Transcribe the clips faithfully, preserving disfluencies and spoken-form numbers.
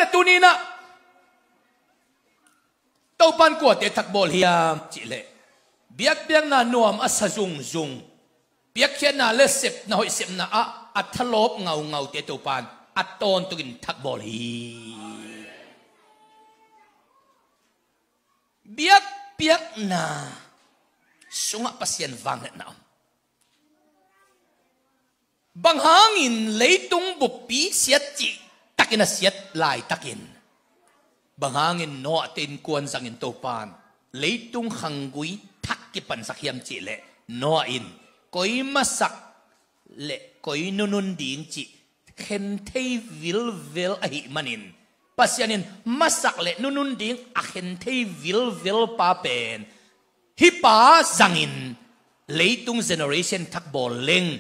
Tuni-in ah Topan kuate thakbawl hiam cihleh, biakpiakna nuam a sa zungzung, piakkhiatna le sepna hoih sepna ah a thalawp ngaungaute Topan a tawntukin thakbawl hi. Biakpiakna sungah Pasian vangliatna om. Bang hangin leitung buppi siat cih takin a siat laitakin, bang hangin Noah te innkuan zangin Topan leitung khanggui thak kipansak hiam cihleh, Noah in koi masak le koi nunun ding cih khen thei vilvel ahih manin, Pasian in masak le nunun ding a khen thei vilvel pa pen hih pa zangin leitung generation thakbawl leng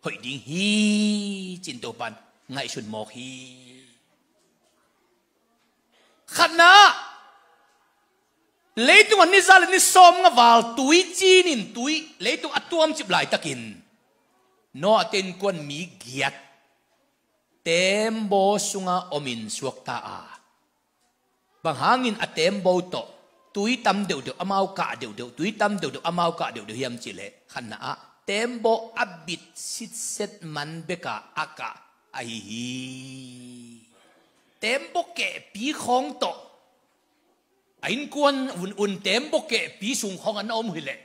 hoih ding hi, ci-in Topan ngaihsun mawk hi. Khatna, leitung ah ni za le ni sawmnga val tui cinin tui leitung a tuamcip laitakin, Noah te innkuan mi giat teembaw sunga omin suakta a, bang hangin a teembaw tawh tui tam deuhdeuh, amau kah deuhdeuh, tui tam deuhdeuh, amau kah deuhdeuh hiam cihleh, khatna ah teembaw a bit sitset man beka a kah ahi hi. Teembaw kehpi khawng tawh a innkuan un, un teembaw kehpi sung khawng a na om hileh,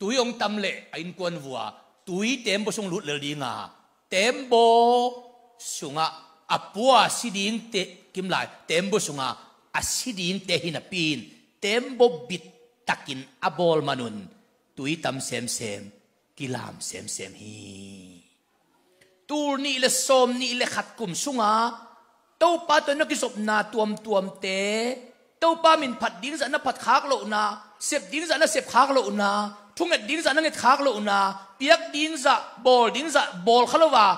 tui hong tam leh a innkuan vua tui teembaw sung lut lel dinga, teembaw sungah a pua si dingte kimlai, teembaw sunga a si dingte hi napi-in, teembaw bit takin a bawl manun tui tam semsem, kilam semsem hi. Tul nih le sawm nih le khat kum sunga Topa tawh na kizopna tuamtuamte, Topa min phat ding zah na phat khak lohna, sep ding zah na sep khak lohna, thunget ding zah na nget khak lohna, piak ding zah, bawl ding zah bawl kha lo a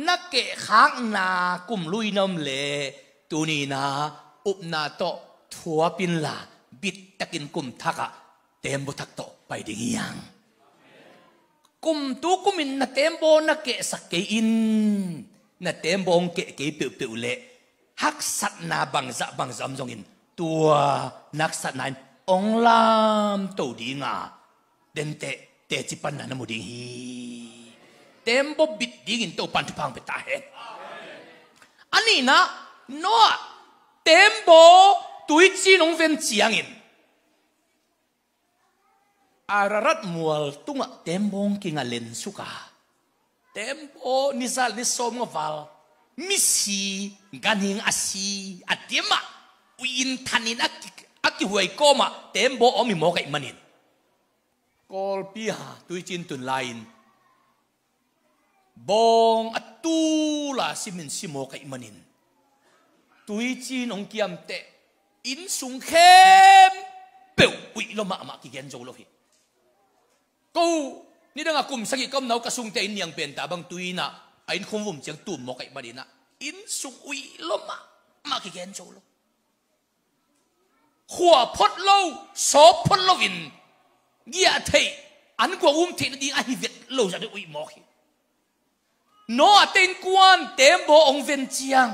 na keh khakna kum lui na om leh, tuni-in ah upna tawh thuap inla, bit takin kum thakah teembaw thak tawh pai ding hi hang. Kum tu kumin na teembaw na kehsak kei in, na teembaw hong keh kei peuhpeuh leh haksatna bangzah bangzah om zongin, tua na haksatna in hong lamto dinga, denteh teci panna na mu ding hi. Teembaw bit dingin Topan thupha hong pia ta hen. A nihna, Noah teembaw tuicin hong ven ciangin Ararat mual tungah teembaw hong kinga lensuk a, teembaw ni za le ni sawmnga val, misi, ganhing a si a dim ah, ui-in thanin a ki, a kihuai kawmah teembaw a om hi mawk ahih manin, Kawlpi a tuicin tun lai-in bawng a tul a simin si mawk ahih manin, tuicin hong kiamteh, innsung khempeuh uih lua mahmah, kigen zo lo hi. Ko, nidang a kum sagih ka omna uh ka sungte inn niang pen ta bang tui in ah a innkhum vum ciang tum mawk ahih manin ah, innsung uih lua mahmah, kigen zo lo. Khua phot lo, sawp phot loin giah theih, an kua um theih nading ahi vet lo zah deuh uih mawk hi. Noah te innkuan teembaw hong ven ciang,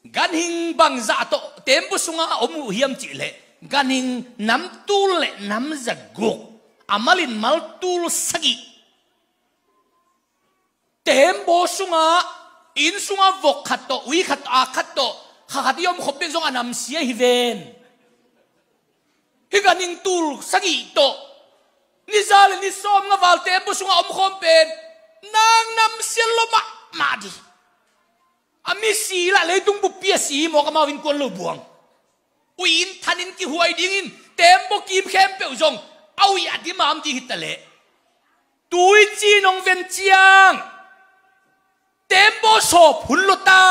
ganhing bangzah tawh teembaw sungah a om uh hiam cihleh, ganhing namtul le namza guk, a malin maltul sagih. Teembaw sungah, inn sungah vok khat tawh, ui khat tawh, a khat tawh, kha khat i om khop pen zong a namsia hi ven. Hih ganhing tul sagih tawh, ni za le ni sawmnga val teembaw sungah om khawm pen nang namsia lua mahmah dih. A misi lah leitung buppi a si mawk, amau innkuan lo buang. Ui-in thanin kihuai dingin teembaw kim khempeuh zong a uih a dimam ding hi taleh, tuicin hong ven ciang teembaw sawp hun lo ta,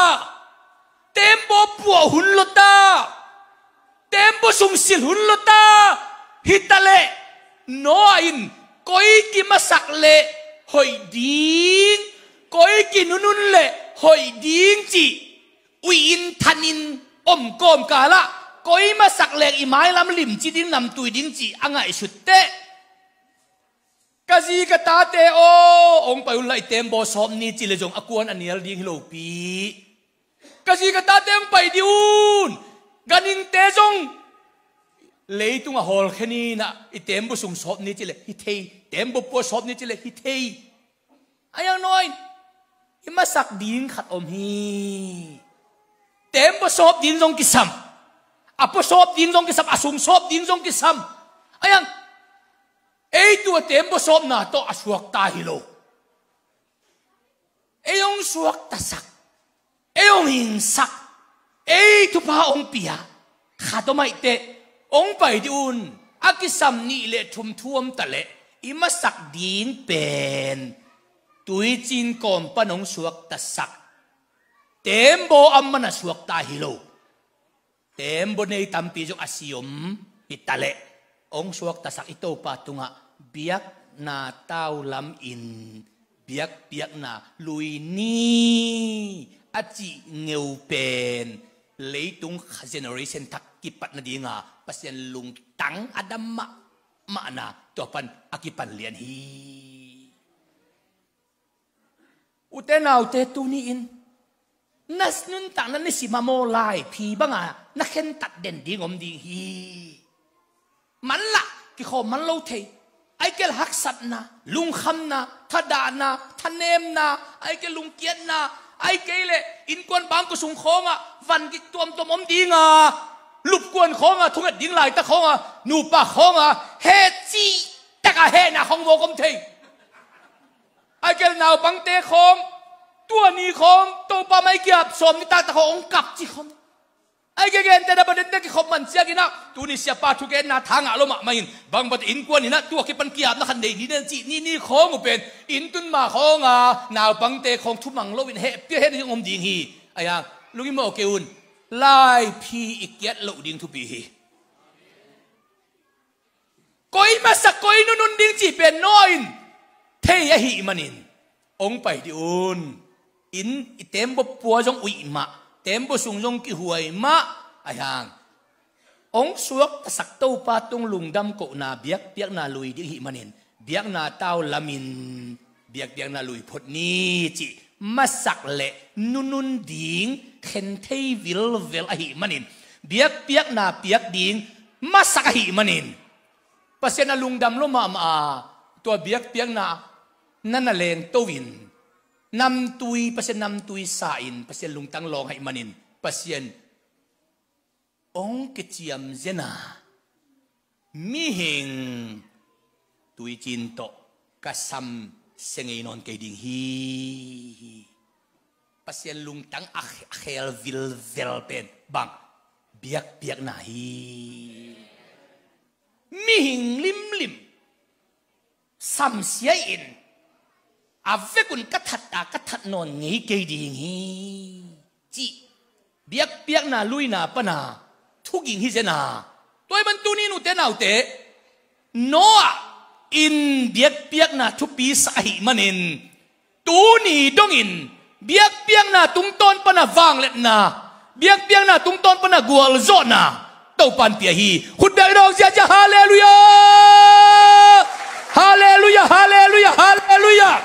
teembaw puah hun lo ta, teembaw sungsil hun lo ta. Hi taleh, Noah in koi kimasak leh hoih ding, koi kinunun leh hoih ding cih ui-in thanin om kawmkalah, koi masak leng i mailam limci ding, namtui ding cih a ngaihsut teh, ka zi ka tate aw, hong pai unla i teembaw sawp ni ci leh zong a kuan a nial ding hi lopi. Ka zi ka tate hong pai dih un. Ganhingte zong leitungah hawlkhia ni in ah, i tembaw sung sawp ni cileh hi thei, tembaw pua sawp ni cileh hi thei. Ahi hang nawi in, i masak ding khat om hi. Tembaw sawp ding zong kisam, a pua sawp ding zong kisam, a sung sawp ding zong kisam. Ahi hang ei tua tembaw sawpna tawh a suakta hi lo. Ei hong suaktasak, ei hong hingsak, ei thupha hong pia khat om ahih teh, hong pai dih un. A kisam nih le thum thu om taleh, i masak ding pen tuiciin kawm pan hong suaktasak tembaw a man a suakta hi lo. Tembaw nei tampi zong a si om hi taleh, hong suaktasak i Topa tungah biakna tau lamin biakpiakna lui ni a cih ngeu pen leitung kha generation thak kipat nadinga Pasian lungtang a dam mahmahna tua pan a kipan lian hi. Ute naute, tuni-in na nuntakna nisim a maw, laiphi banga na khentat den ding om ding hi. Manlah kikhawm man lo thei. Ahih kei leh haksatna, lungkhamna, thadahna, thanemna, ahih kei leh lungkiatna, ahih kei leh innkuan bangkua sung khawngah van kituamtuam om dinga, lupkuan khawngah, thunget ding laitak khawngah, nupa khawngah heh cih takah hehna khawng mawk om thei. Ahih kei leh naupangte khawng, tua ni khawng Topa mai kiap sawm ni taktak khawng hong kap cih khawng. Ahih kei leh gentehna baden te kikhop man ciangin ah, tuni siapa thugenna tha ngah lo mahmah in, bang bang innkuan in ah tua kipan kiapna khat nei ni den cih ni ni khawng uh pen, inn tun ma khawng a naupangte khawng thumang loin hehpih hehna ding om ding hi. Ahi hang lungim mawh kei un. Laiphi i kiat loh ding thupi hi. Koi masak, koi nunun ding cih pen nawi in thei ahih manin, hong pai dih un. Inn i tembaw pua zong uih mah, tembaw sung zong kihuai mah. Ahi hang hong suaktasak Topa tung lungdam kohna biakpiakna lui ding ahih manin, biakna tau lamin biakpiakna lui phot ni cih masak le nunun ding khen thei vilvel ahih manin, biakpiakna piak ding masak ahih manin, Pasian a lungdam lo mahmah a, tua biakpiakna na na lengto in, namtui, Pasian namtui sa in, Pasian lungtang lawng ahih manin, Pasian hong kiciam zen a, mihing tuiciin tawh ka sam sia ngei nawn kei ding hi. Pasian lungtang a khe-, a khel vilvel pen bang? Biakpiakna hi. Mihing limlim samsia in, a vekun ka that a, ka that nawn ngei kei ding hi, cih biakpiakna luina pana thuging hi zen a. Tua ahih man tuni, ute naute, Noah in biakpiakna thupi sak ahih manin, tuni dongin biakpiakna tungtawn pana vangliatna, biakpiakna tungtawn pana gualzawhna Topa'n pia hi. Khut beng in hong ziahziah, halleluiah! Halleluiah, halleluiah, halleluiah!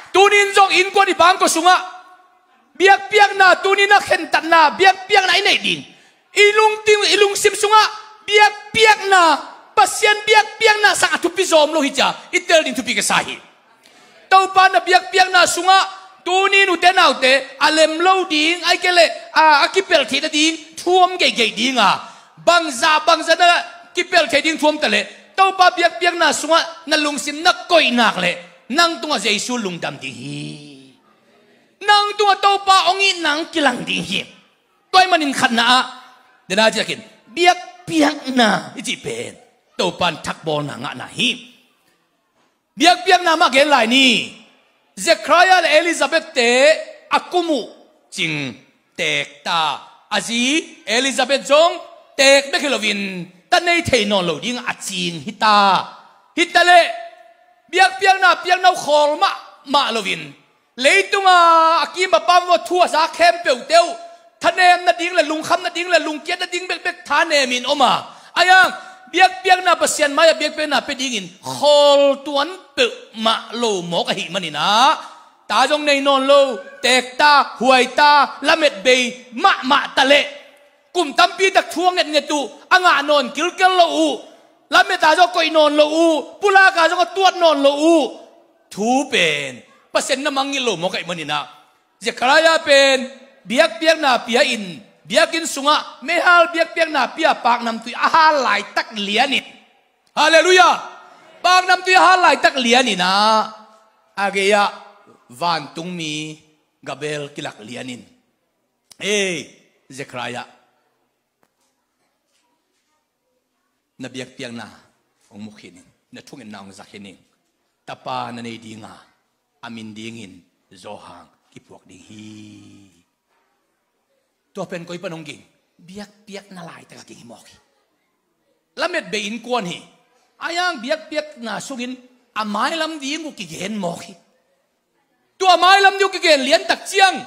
Tunin zong innkuan i bangkua sungah biakpiakna, tunin a khentatna biakpiakna i neih ding. I lungting, i lungsim sungah biakpiakna, Pasian biakpiakna sang a thupi zawm lo hi cia i tel ding thupi ka sa hi. Topa na biakpiakna sungah tunin, ute naute, a lem lo ding, ahih kei leh a, a kipelh theih nading thu om geihgeih ding a, bangzah bangzah na kipelh theih ding thu om taleh, Topa biakpiakna sungah na lungsim na koih nak leh, nang tungah Jesu lungdam ding hi. Nang tungah Topa hong itna hong kilang ding hi. Tua ahih manin khatna ah, dena ciakin biakpiakna i cih pen Topa'n thakbawlna ngahna hi. Biakpiakna mah gen lai ni. Zechariah le Elizabeth te a kum uh cing teek ta. A zi Elizabeth zong teek bek hi loin, ta nei thei nawn lo ding a cing hi ta. Hi taleh biakpiakna piakna uh khawl mahmah loin, leitunga a kim a pam uh a thu a za khempeuhte uh thanem nading le lungkham nading le lungkiat nading bekbek thanemin om a, ahi hang biakpiakna, Pasian mai-ah biakpiakna pia dingin khawl tuan peuhmah lo mawk ahih manin ah, Ta zong nei nawn lo, teek ta, huai ta, lamet bei mahmah ta leh, kum tampi tak thu a ngetnget uh, a ngah nawn kilkel lo uh, lamet a zong a koih nawn lo uh, pulak a zong a tuat nawn lo uh, thu pen Pasian na mangngilh lo mawk ahih manin ah, Zekhariah pen biakpiakna pia in, biakinn sungah meihal biakpiakna pia, paknamtui a hal laitak lianin, Halleluiah, paknamtui a hal laitak lianin ah, a gei-ah vantungmi Gabriel kilak lianin, "Ei, Zekhariah, na biakpiakna hong mu khin ing, na thungetna hong za khin ing. Tapa na nei dinga, a min dingin Johan kiphuak ding hi." Tua pen koi pan hong ging? Biakpiakna laitak a ging hi mawk hi. Lamet bei innkuan hi. Ahi hang biakpiakna sungin a mailam ding uh kigen mawk hi. Tua mailam ding uh kigen liantak ciang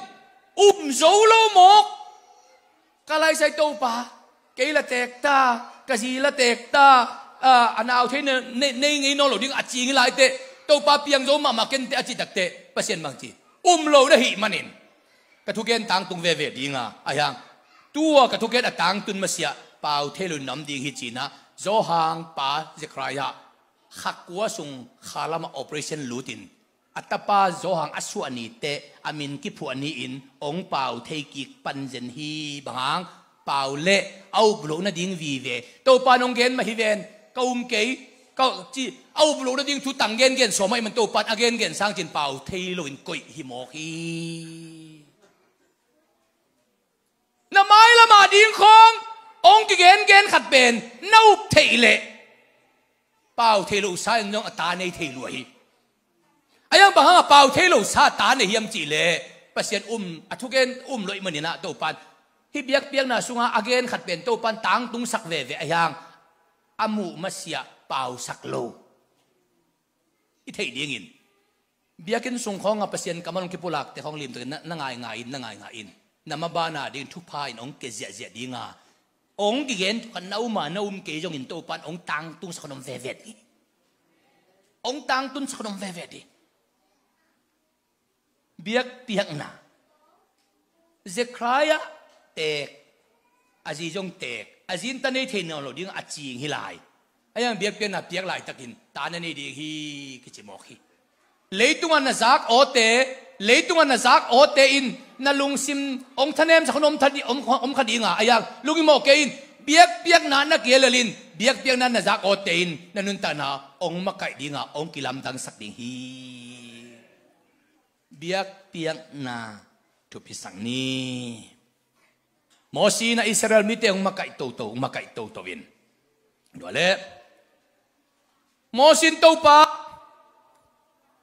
um zo lo mawk. Ka laisai Topa, kei la teek ta, ka zi la teek ta, a, a nau thei nei, nei, nei ngei nawn lo ding a cing hi lai teh, Topa piang zo mahmah ken teh a cih tak teh, Pasian bang ci? Um lo na hih manin ka thugen tangtung veve ding a, ahi hang tua ka thugen a tangtun masiah pau thei lo in na om ding hi, ci-in ah Johan pa Zekhariah kha kua sung kha lamah operation lut in, a tapa Johan a suah ni teh a min kiphuah ni-in hong pau thei kik pan zen hi. Bang hang? Pau leh a up loh nading vive. Topa in hong gen mah hi ven, ka um kei, ka ci, a up loh nading thutang gengen sawm ahih man Topa in a gengen sang cin pau thei loin koih hi mawk hi. Na mailam a ding khawng hong kigengen khat pen na up theih leh pau thei lo sa in zong a ta nei thei lua hi. Ahi hang bang hang a pau thei lo sa a ta nei hiam cih leh, Pasian um, a thugen um lo ahih manin ah Topa in hih biakpiakna sunga a gen khat pen Topa in tangtungsak veve, ahi hang a muh masiah pausak lo. I theih dingin biakinn sung khawngah Pasian kammal hong kipulakte khawng limtakin na, na ngaingai in, na ngaingai in. Na maban a ding thupha in hong kia ziahziah ding a, hong kigen thu khat na um a, na um kei zongin Topa in hong tangtungsak hong om veve ding. Hong tangtunsak hong om veve ding. Biakpiakna. Zekhariah teek, a zi zong teek, a zi in ta nei thei nawn lo ding a cing hi lai. Ahi hang biakpiakna piak laitakin ta na nei ding hi, kici mawk hi. Leitungah na zak awte, leitungah na zak awte in na lungsim hong thanemsak hong om, om, om kha ding a, ahi hang lunghimawh kei in, biakpiakna na kialel in, biakpiakna na zak awte in na nuntakna hong makaih ding a, hong kilamdangsak ding hi. Biakpiakna thupi sak ni. Mosi in a Israel mite hong makaih toto, hong makaih toto in. Tua leh Mosi in, Topa,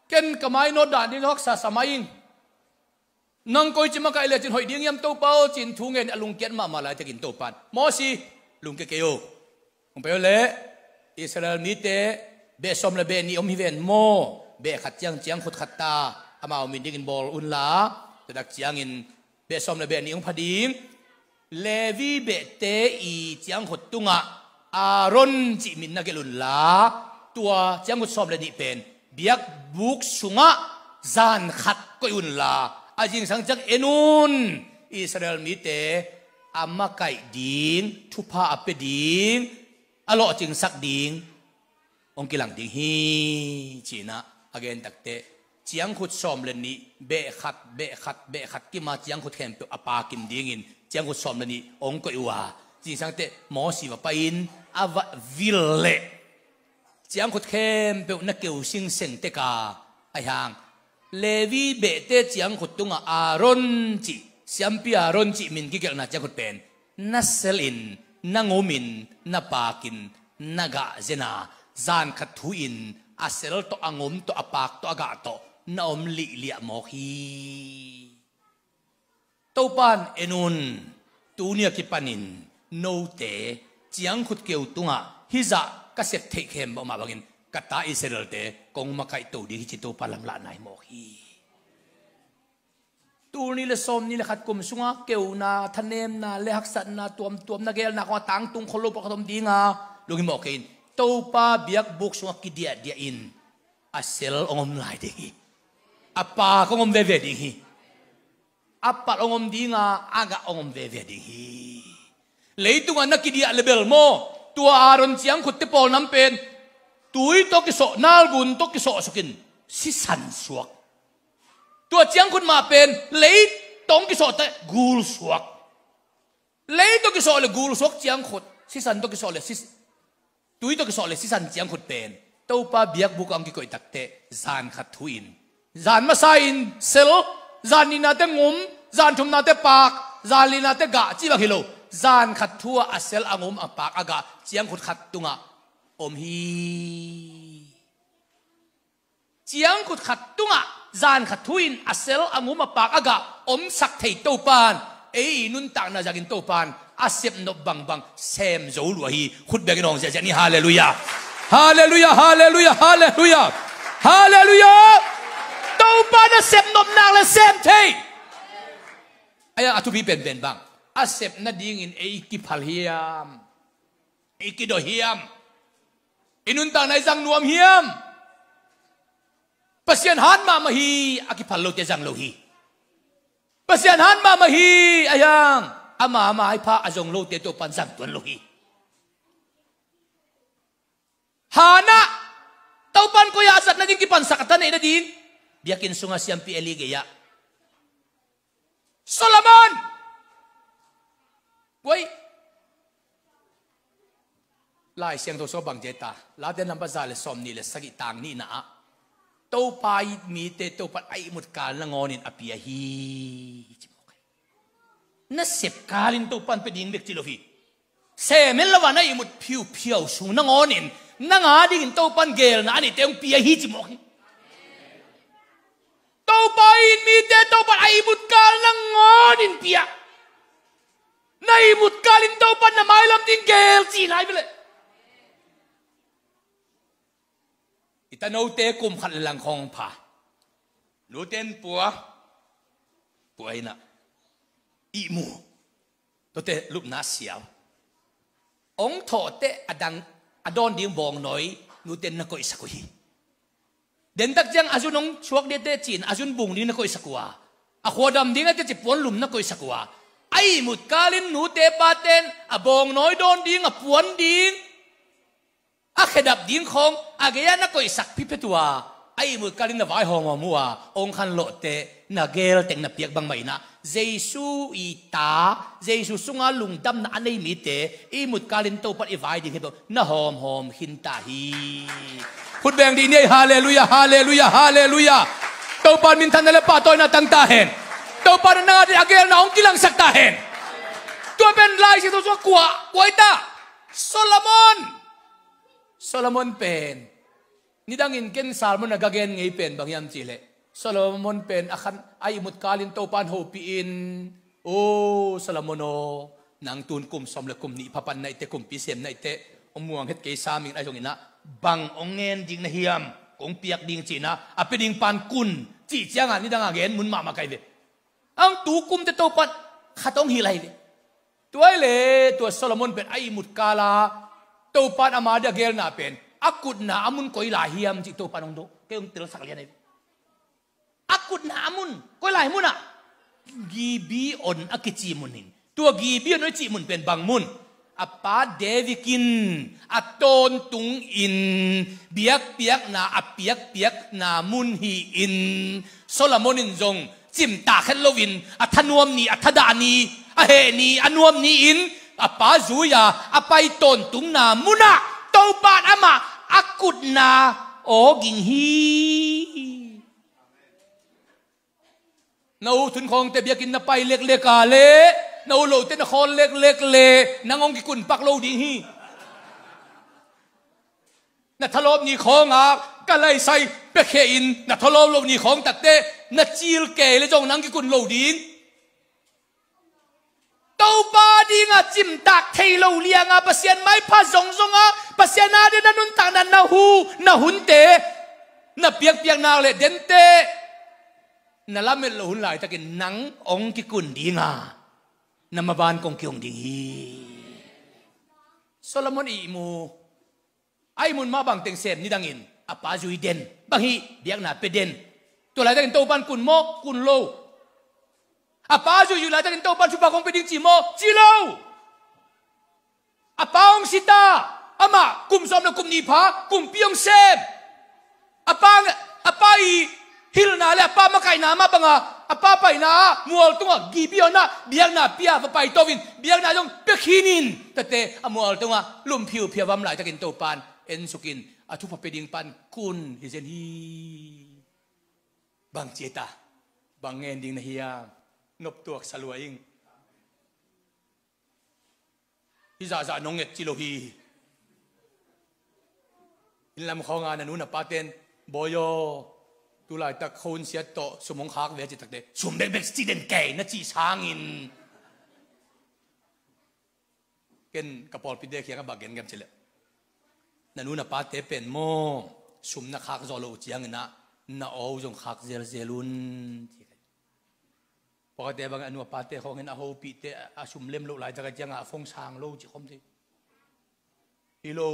ken ka mainawt dan ding haksa sa mai ing. Nang koici makaih lecin hoih ding hiam Topa aw, ci-in thu ngen a lungkiat mahmah laitakin Topa in, Mosi, lungkia kei o. Hong pai o leh, Israel mite beh sawm le beh nih om hi ven maw? Beh khat ciang ciangkhut khat ta, amau min dingin bawl unla, tua dak ciangin beh sawm le beh nih hong pha ding. Levi behte i ciangkhut tungah Aaron cih min na gelh unla, tua ciangkhut sawm le nih pen biakbuk sungah zan khat koih unla, a zingsang ciang en un. Israel mite a makaih ding, thupha a pia ding, a lawhcingsak ding hong kilang ding hi, ci-in ah a gen takteh, ciangkhut sawm le nih, beh khat, beh khat, beh khat kim a ciangkhut khempeuh a pakin dingin ciangkhut sawm le nih hong koih uh a, zingsang teh Mosi va pai-in a va vil leh ciangkhut khempeuh na keu singseng tek a, ahi hang Levi behte ciangkhut tungah Aaron cih, siampi Aaron cih min kigelhna ciangkhut pen na sel in, na ngum in, na pak in, na gah zen a, zan khat thu in a sel tawh, a ngum tawh, a pak tawh, a gah tawh na om lihliah mawk hi. Topa in, en un, tuni a kipanin note ciangkhut keu tungah hih zah ka sep theih khempeuh mah bangin ka ta Israel-te kong makaih to ding hi, ci Topa lamlahna hi mawk hi. Tul nih le sawm nih le khat kum sungah keuna, thanemna le haksatna tuamtuam na gelna khawng a tangtung khol lo pawlkhat om ding a, lunghimawh kei in. Topa biakbuk sungah kidiahdiah in a sel hong om lai ding hi. A pak hong om veve ding hi. A palh hong om ding a, a gah hong om veve ding hi. Leitungah na kidiah le bel maw, tua Aaron ciangkhutte pawl nam pen tui tawh kisawh, nalgun tawh kisawh sukin sisan suak. Tua ciangkhut mah pen lei tawh kisawh teh gul suak. Lei tawh kisawh le gul suak ciangkhut, sisan tawh kisawh le sis, tui tawh kisawh le sisan ciangkhut pen Topa biakbuk ah hong kikoih takteh zan khat thu in, zan masa in sel, zan nihna teh ngum, zan thumna teh pak, zan lina teh gah cih bang hi lo. Zan khat thu ah a sel, a ngum, a pak, a gah ciangkhut khat tungah om hi. Ciangkhut khat tungah zan khat thu in a sel, a ngum, a pak, a gah omsak thei Topan ei i nuntakna zakin Topan a sepnop bangbang sem zo lua hi. Khut bengin hong ziahziah ni. Halleluiah. Halleluiah, halleluiah, halleluiah. Halleluiah. Topan a sepnop nak le sem thei. Ahi a thupi penpen bang, a sep nadingin ei kiphal hiam? Ei kidawh hiam? I nuntakna i zang nuam hiam? Pasian hat mahmah hi, a kiphal lote zang lo hi. Pasian hat mahmah hi, a hiang, ama ama i pha a zong lote Topan zang tuan lo hi. Hannah, Topan koi-ah a zat nading kipansak a ta neih nading biakinn sungah siampi Eli gei-ah. Solomon! Guai! Lai Siangtho sungah bang ci ta, Late nambat za le sawmnih le sagih, tang nihna ah, Topa it mite Topan a ihmut kal nangawnin a pia hi, ci mawk hi. Na sep kalin Topan pia ding bek ci lo hi. Sem hen lo a na ihmut phiuphiau sung nangawnin nang a dingin Topan geelna a neihte hong pia hi, ci mawk hi. Topa it mite Topan a ihmut kal nangawnin pia. Na ihmut kalin Topan na mailam ding geel cih lai ve leh. I tanote kum khat le lang khawng pha. Nute in pua, pua in ah ihmu. Tuate lupna siau. Hong thawh teh a dang, a dawn ding bawngnawi nute in na koihsak uh hi. Dentak ciang a zun hong suak ding teh ci-in a zun bung ding na koihsak uh a, a khua dam ding a teh ci puanlum na koihsak uh a, a ihmut kalin nute pate in a bawngnawi dawn ding, a puan ding, a khedap ding khawng a gei-ah na koihsak phiphet uh a, a ihmut kalin na vaihawm hawm uh a, hong khanlawh teh na geel teng na piak bangmah in ah Jesu i ta, Jesu sunga lungdamna a nei mite ihmut kalin Topan i vai ding hi bang na hawmhawm khin ta hi. Khut beng dih ni ei. Halleluiah, halleluiah, halleluiah. Topan minthanna le pahtawina tang ta hen. Topan a nang a ding a geelna hong kilangsak ta hen. Tua pen Lai Siangtho sungah kua, kua i ta? Solomon. Solomon pen, nidangin ken sermon a ka gen ngei pen bang hiam cih leh, Solomon pen a khan a ihmut kalin Topan hopih in, "O Solomon aw, nang tun kum sawm le kum nih pha pan na hih teh, kumpi sem na hih teh, hong muang het kei sam ing," ahi zongin ah, "Bang hong ngen ding na hiam, kong piak ding," ci-in ah, "A pia ding pan kun," cih ciangah nidang a gen mun mahmah ka hi ve. Ang tu kum teh Topan khat hong hilh lai ve. Tua hi leh tua Solomon pen a ihmut kal a Topan ama ding a geelna pen a kutna a mun koi lai hiam cih Topan hong dong, kei hong telsak lian ahi ve. A kutna a mun koi lai mun ah, Gibeon a kici mun hi in. Tua Gibeon a cih mun pen bang mun? A pa David in a tawntungin biakpiakna a piakpiakna mun hi-in, Solomon in zong cimtak het loin a thanuam ni, a thadah ni, a heh ni, a nuam ni-in a pa zui-a a pai tawntungna munah Topan amah a kutna aw ging hi. Na u thunkhawngte biakinn na pai leklek a leh, na u lote na khawl leklek leh nang hong kikunpak lo ding hi. Na thalawp ni khawngah ka laisai piakhia-in na thalawp lo ni khawng takteh na cil kei leh zong nang kikun lo ding. Topa dingah cimtak thei lo lianga Pasian maipha zongzonga Pasian a ding na nuntakna, na hu, na hunte na piakpiak nak leh denteh na lamet loh hun laitakin nang hong kikun dinga na maban kong kihong ding hi. Solomon ihmu, a ihmut mah bangteng sem nidangin a pa zui den, bang hih, biakna pia den. Tua laitakin Topan kun maw? Kun lo. A pa zuihzuih laitakin Topan thupha kong pia ding ci maw? Ci lo. A pa hong si ta. Amah kum sawm le kum nih pha kumpi hong sem. A pa, a pa i hilhna le a pa makaihna mah banga a pa paina ah mual tungah Gibeon ah biakna pia va paito in biakna zong pia khin in tate a mual tungah lum phiuphiau vam laitakin Topan en sukin a thupha pia ding pan kun hi zen hi. Bang ci ta? Bang ngen ding na hiam? Noptuak sa lua ing. Hi zahzah nong nget ci lo hi. Inn lam khawnga na nu na paten bawi aw, tu laitak khawun siat tawh sum hong khak ve a ci takte sum bekbek ci den kei na cih sangin ken ka pawlpite khiang a bang gen gam cileh na nu na pate pen maw sum na khak zaw lo uh ciangin ah na aw uh zong khak zelzel un ci. Pawlkhatte bangin a nu a pate khawngin a hopihte a sum lem loh laitak a ciangah a phone sang lo cih khawm thei. Hi lo.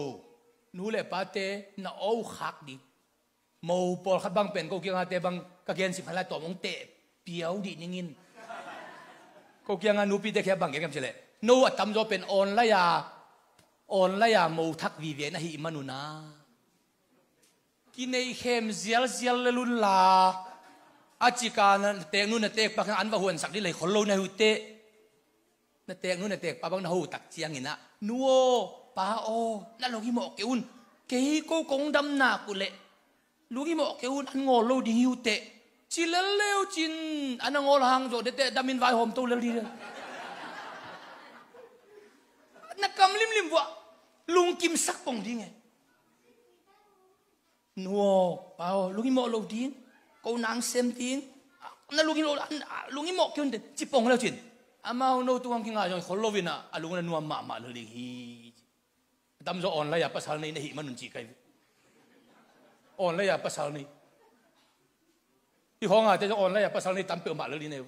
Nu le pate na aw uh khak ding. Mo pawlkhat bang pen ko kiangate bang ka gen sim khan lai tawm hong teh piau dih ningin. Ko kiangah nupite khia bang gen kam cileh no a tamzaw pen online a online a mo thak vive na hih manun a kineih khem zialzial lel unla a cika na teknu na tekpa khan an va huansak dih lei khol lo na hi uh teh. Na teknu na tekpa bang na ho tak ciangin ah nu aw pa aw na lunghimawh kei un. Kei ko kong dam nak uh leh lunghimawh kei un an ngawl lo ding hi uh teh. Ci lel leu cin an a ngawl hang zawh dete damin vaihawm to lel dih lel. Na kam limlim vuah lungkimsak pong ding e. Nu aw pa aw lunghimawh lo ding. Ko nang sem ding. Na lunghimawh lo lunghimawh kei un te ci pong leu cin amau no tungah kingai zong khol lo in ah a lung na nuam mahmah lo ding hi. Tamzaw online a pasal nei na hih manun ci kai. Online a pasal nei. Hi khawngate zong online a pasal nei tam peuhmah lo ding nei.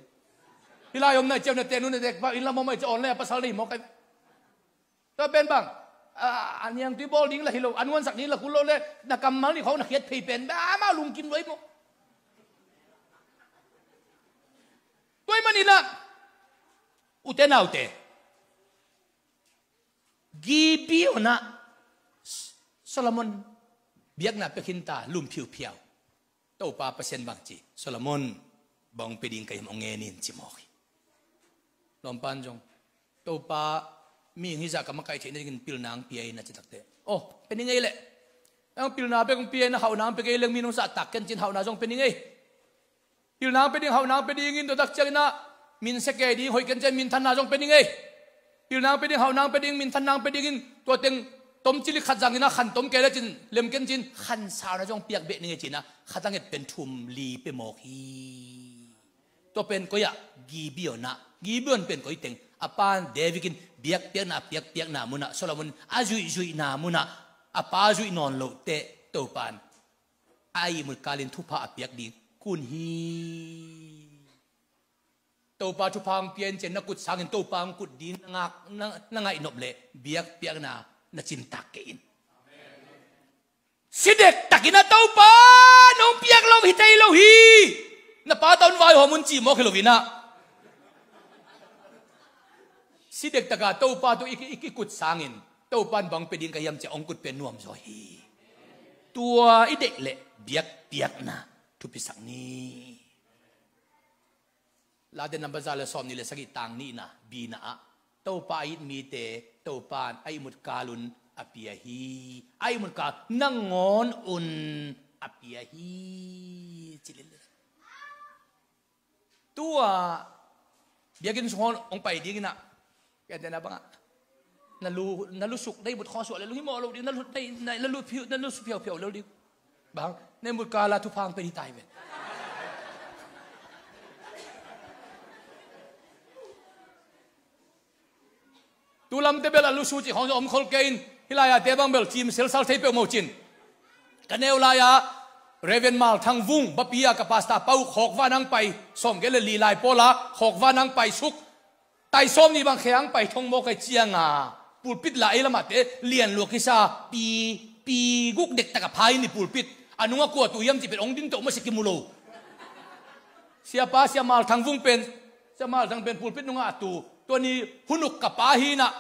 Hi lai om nai ciau na teknu na tekpa inn lam om ai ciau online a pasal nei maw kai. Tua pen bang a niangtui bawl ding la hi lo an huansak ding la kul lo le na kammal nih khawng na khiat phei pen ba amau lungkim lo hi maw? Tua hi manin ah ute naute Gibeon ah Solomon biakna pia khin ta lum phiuphiau. Topa Pasian bang ci Solomon bang pia ding ka hiam hong ngen in ci mawk hi. Lawmpan zong Topa mihing hizah ka makaih theih nadingin pilna ang pia in a ci takte aw pia ning ei leh. Ang pilna bek ang pia in a hauhna ang pia kei leng min hong zahtak ken cin hauhna zong pia ning ei. Pilna ang pia ding hauhna ang pia dingin tua tak ciangin ah min sia kei ding hoih ken cian minthanna zong pia ning ei. Pilna ang pia ding hauhna ang pia ding minthanna ang pia dingin tua teng tomcili khat zangin ah khan tom kei le cin lem ken cin khan sauna zong piak beh ning ei cin ah khat a nget pen thum li pia mawk hi. Tua pen koi ah Gibeon ah Gibeon pen koi teng a pan David in biakpiakna a piakpiakna munah Solomon a zuihzuihna munah a pa zuih nawn loh teh Topan a ihmut kalin thupha a piak ding kun hi. Topa thupha ang pian cian na kut sangin Topa ang kut ding na ngak na, na ngaih nop leh biakpiakna na cintak kei in. Si dektakin a Topa nong piak lo hi thei lo hi. Na pa tawn vaihawm un cih mawk hi lo in ah si dektaka Topa tu i, i, i kut sangin Topan bang pia ding ka hiam cia ong kut pia nuam zaw hi. Tua i deih leh biakpiakna thupisak ni. Late namba za le sawm ni le sagih tang nihna bina ah Topa a it mite Topan a ihmut kalun a pia hi. A ihmut kal nangawn un a pia hi. Ci lel. Tua biakinn sung hong pai dingin ah kentena bangah na lu na lu suk na ihmut khawng suah le lunghimawh lo ding na lu na lu phiu na lu su phiauphiau lo ding. Bang na ihmut kala thuphang pen hi tai ve. Tu lamte bel a lusu cih khawng zong om khol kei in hih lai-a te bang bel cim selsal thei peuhmah uh cin. Ka neu lai-a Reverend Mal Thang Vung bapi-a ka pasta pau khawkva nang pai sawm gel le li lai pawla khawkva nang pai suk tai sawm ni bang khe ang pai thong maw kai cianga pulpit la ei lamahte lian luak hisa pi pi guk dektak a phai ni pulpit a nunga kua tu hiam cih pet ong din toh masikim uh lo. Siapa, Sia Mal Thang Vung pen, Sia Mal Thang pen pulpit nungah a tu. Tua ni hun uk ka pa hi na.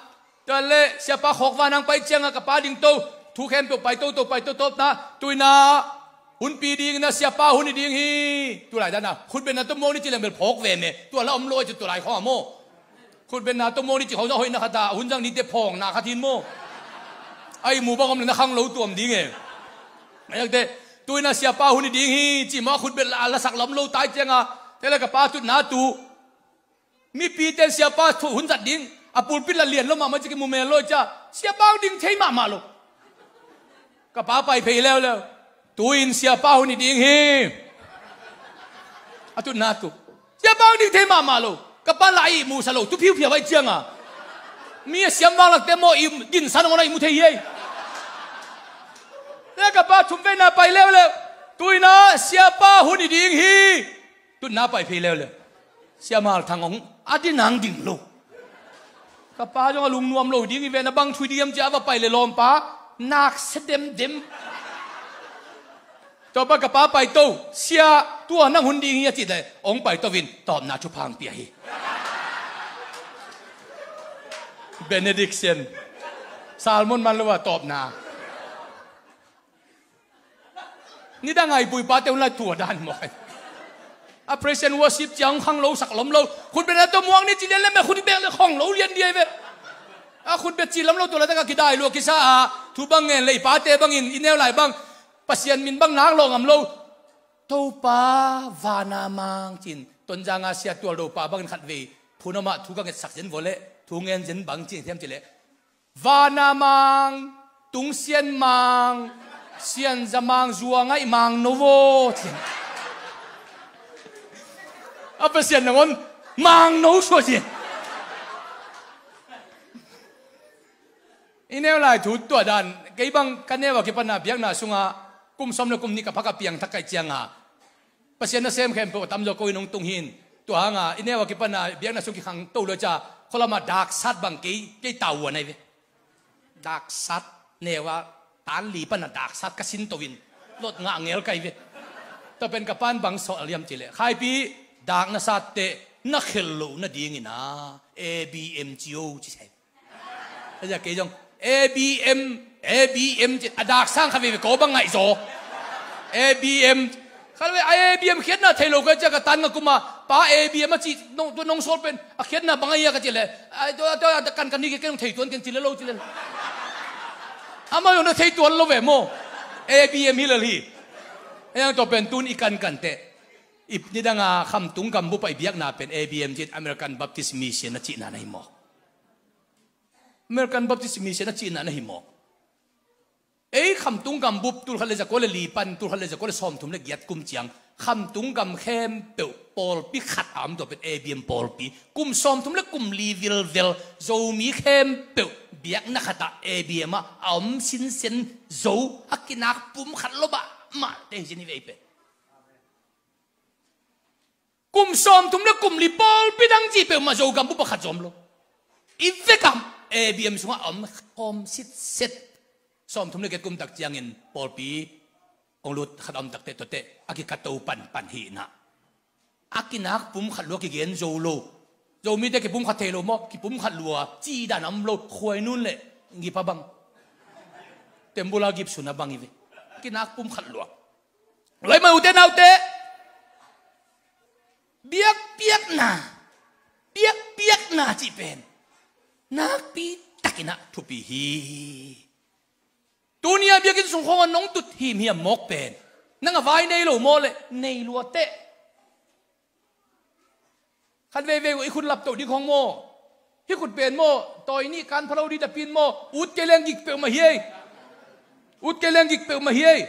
Tua le Siapa khawk vanang pai ciangah ka pa ding to. Thu khempeuh pai toto, pai toto na. Tuina hunpi ding na, Siapa hun hi ding hi. Tulai dana khutbetna tawh muang ni ci leng bel phawk ve me. Tua la om lo ai cu tulai khawng a maw. Khutbetna tawh muang ni ci khawng na hoih na khat a hun zang ni te phawng na khat hin maw. Ai mu bang om le na khang lo tuam ding e. Ai te tuina Siapa hun hi ding hi ci maw, khutbet la, la sak lam lo tai ciangah. Te le ka pa tutna tu. Mipi ten Siapa thu hun zat ding a pulpit la lian lo mahmah ci ki mu mel lo cia. Siapa ding thei mahmah lo. Ka pa pai phei leuleu. Tuin Siapa hun hi ding hi. A tutna tu. Siapa hun ding thei mahmah lo. Ka pa la i musa lo. Tu phiuphia vai cianga. Mi a siam vang lakte maw i dinsan ngona i mu thei hi ei. Le ka pa thum veina pai leuleu. Tuina Siapa hun hi ding hi. Tutna pai phei leuleu. Sia Mal Thang hong a dinang ding lo. Ka pa zong a lungnuam lo ding i ven a bang thui ding hiam cia a va pai le lawmpa nak se demdem. Tua pa ka pa pai to, sia tua nang hun ding hi a cih le hong pai to vin tawpna thupha hong pia hi. Benediction. Salmon man lo a tawpna. Nidang ai pui pate hun lai tua dan mawk ai. A praise and worship ciang khang lo sak lom lo. Khutbetna tawh muang ni ci lian lem e, khutbet le khong lo lian diai ve. A khutbet ci lam lo tua la taka kidai lua kisa a thu bang ngen le i pate bangin i neu lai bang Pasian min bang nak lo ngam lo. Topa vana mang cin Tonzang a sia tual do pa bangin khat vei phun amah thu ka ngetsak zen vua le thu ngen zen bang cin thiam ci le. Vana mang, tungsian mang, sianza mang, zua ngaih mang no vo, ci. A Pasian nangon mang no sua ci. I neu lai thu tua dan, kei bang ka neu a kipana biakna sunga kum sawm le kum nih ka phak a piang thak kai cianga Pasian nasem khempeuh a tamzaw ko in hong tung hin. Tua hanga i neu a kipana biakna sung kikhang to lo ca khualama daksat bang kei, kei tau a nai ve. Daksat neu a tan li pana daksat ka sin to in lot ngah ngel kai ve. Tua pen ka pan bang sawh a liam ci le khaipi dak na sat te na khel lo na dingin a A B M ci o ci sai. Aja kei zong A B M, A B M ci a dak sang kha veve ko bang ngaih zaw. A B M kha lo a A B M khiatna thei lo ka cia ka tan nga kuma pa A B M a ci nong sawl pen a khiatna bang a ia ka ci le. Ai to to kan kan ni ke keng thei tuan keng ci le lo ci le. Ama yong na thei tuan lo ve mo. A B M hi lel hi. Ayang to pen tun i kan kan te. Ip ni danga khamtung gambup a i biakna pen A B M ci American Baptist Mission a cihna na hi mawk. American Baptist Mission a cihna na hi mawk. Ei khamtung gambup tulkhat le zakua le li pan tulkhat le zakua le sawmthum le giat kum ciang khamtung gam khempeuh pawlpi khat a om tua pen A B M pawlpi. Kum sawmthum le kum li vilvel Zomi khempeuh biakna khatah A B M ah a om sinsen zo a kinak pum khat lo mahmah te hi sin hi vei pen. Kum sawmthum le kum li pawlpi dang cih peuhmah Zogam bup pakhat zom lo. I vekam A B M sungah a om khawm sitset. Sawmthum le giat kum tak ciangin pawlpi hong lut khat a om takte tuate a kikato panpan hihna. A kinak pum khat lua kigen zo lo. Zomite kipum khat thei lo maw? Kipum khat lua ci dan a om lo. Khuainun le ngipa bang tembula gipsuna bang i ve. Kinak pum khat lua. Laimai ute naute biakpiakna, biakpiakna cih pen nakpi takinah thupi hi. Tunia biakinn sung khawngah nong tut himhiam mawk pen nang a vai nei lo maw le nei lua teh. Khat veivei uh i khut laptoh ding khawng maw? Hi khut pen maw? Tawi nih kan phalo dih dapin maw? Ut kei leng gik peuhmah hi ei. Ut kei leng gik peuhmah hi ei.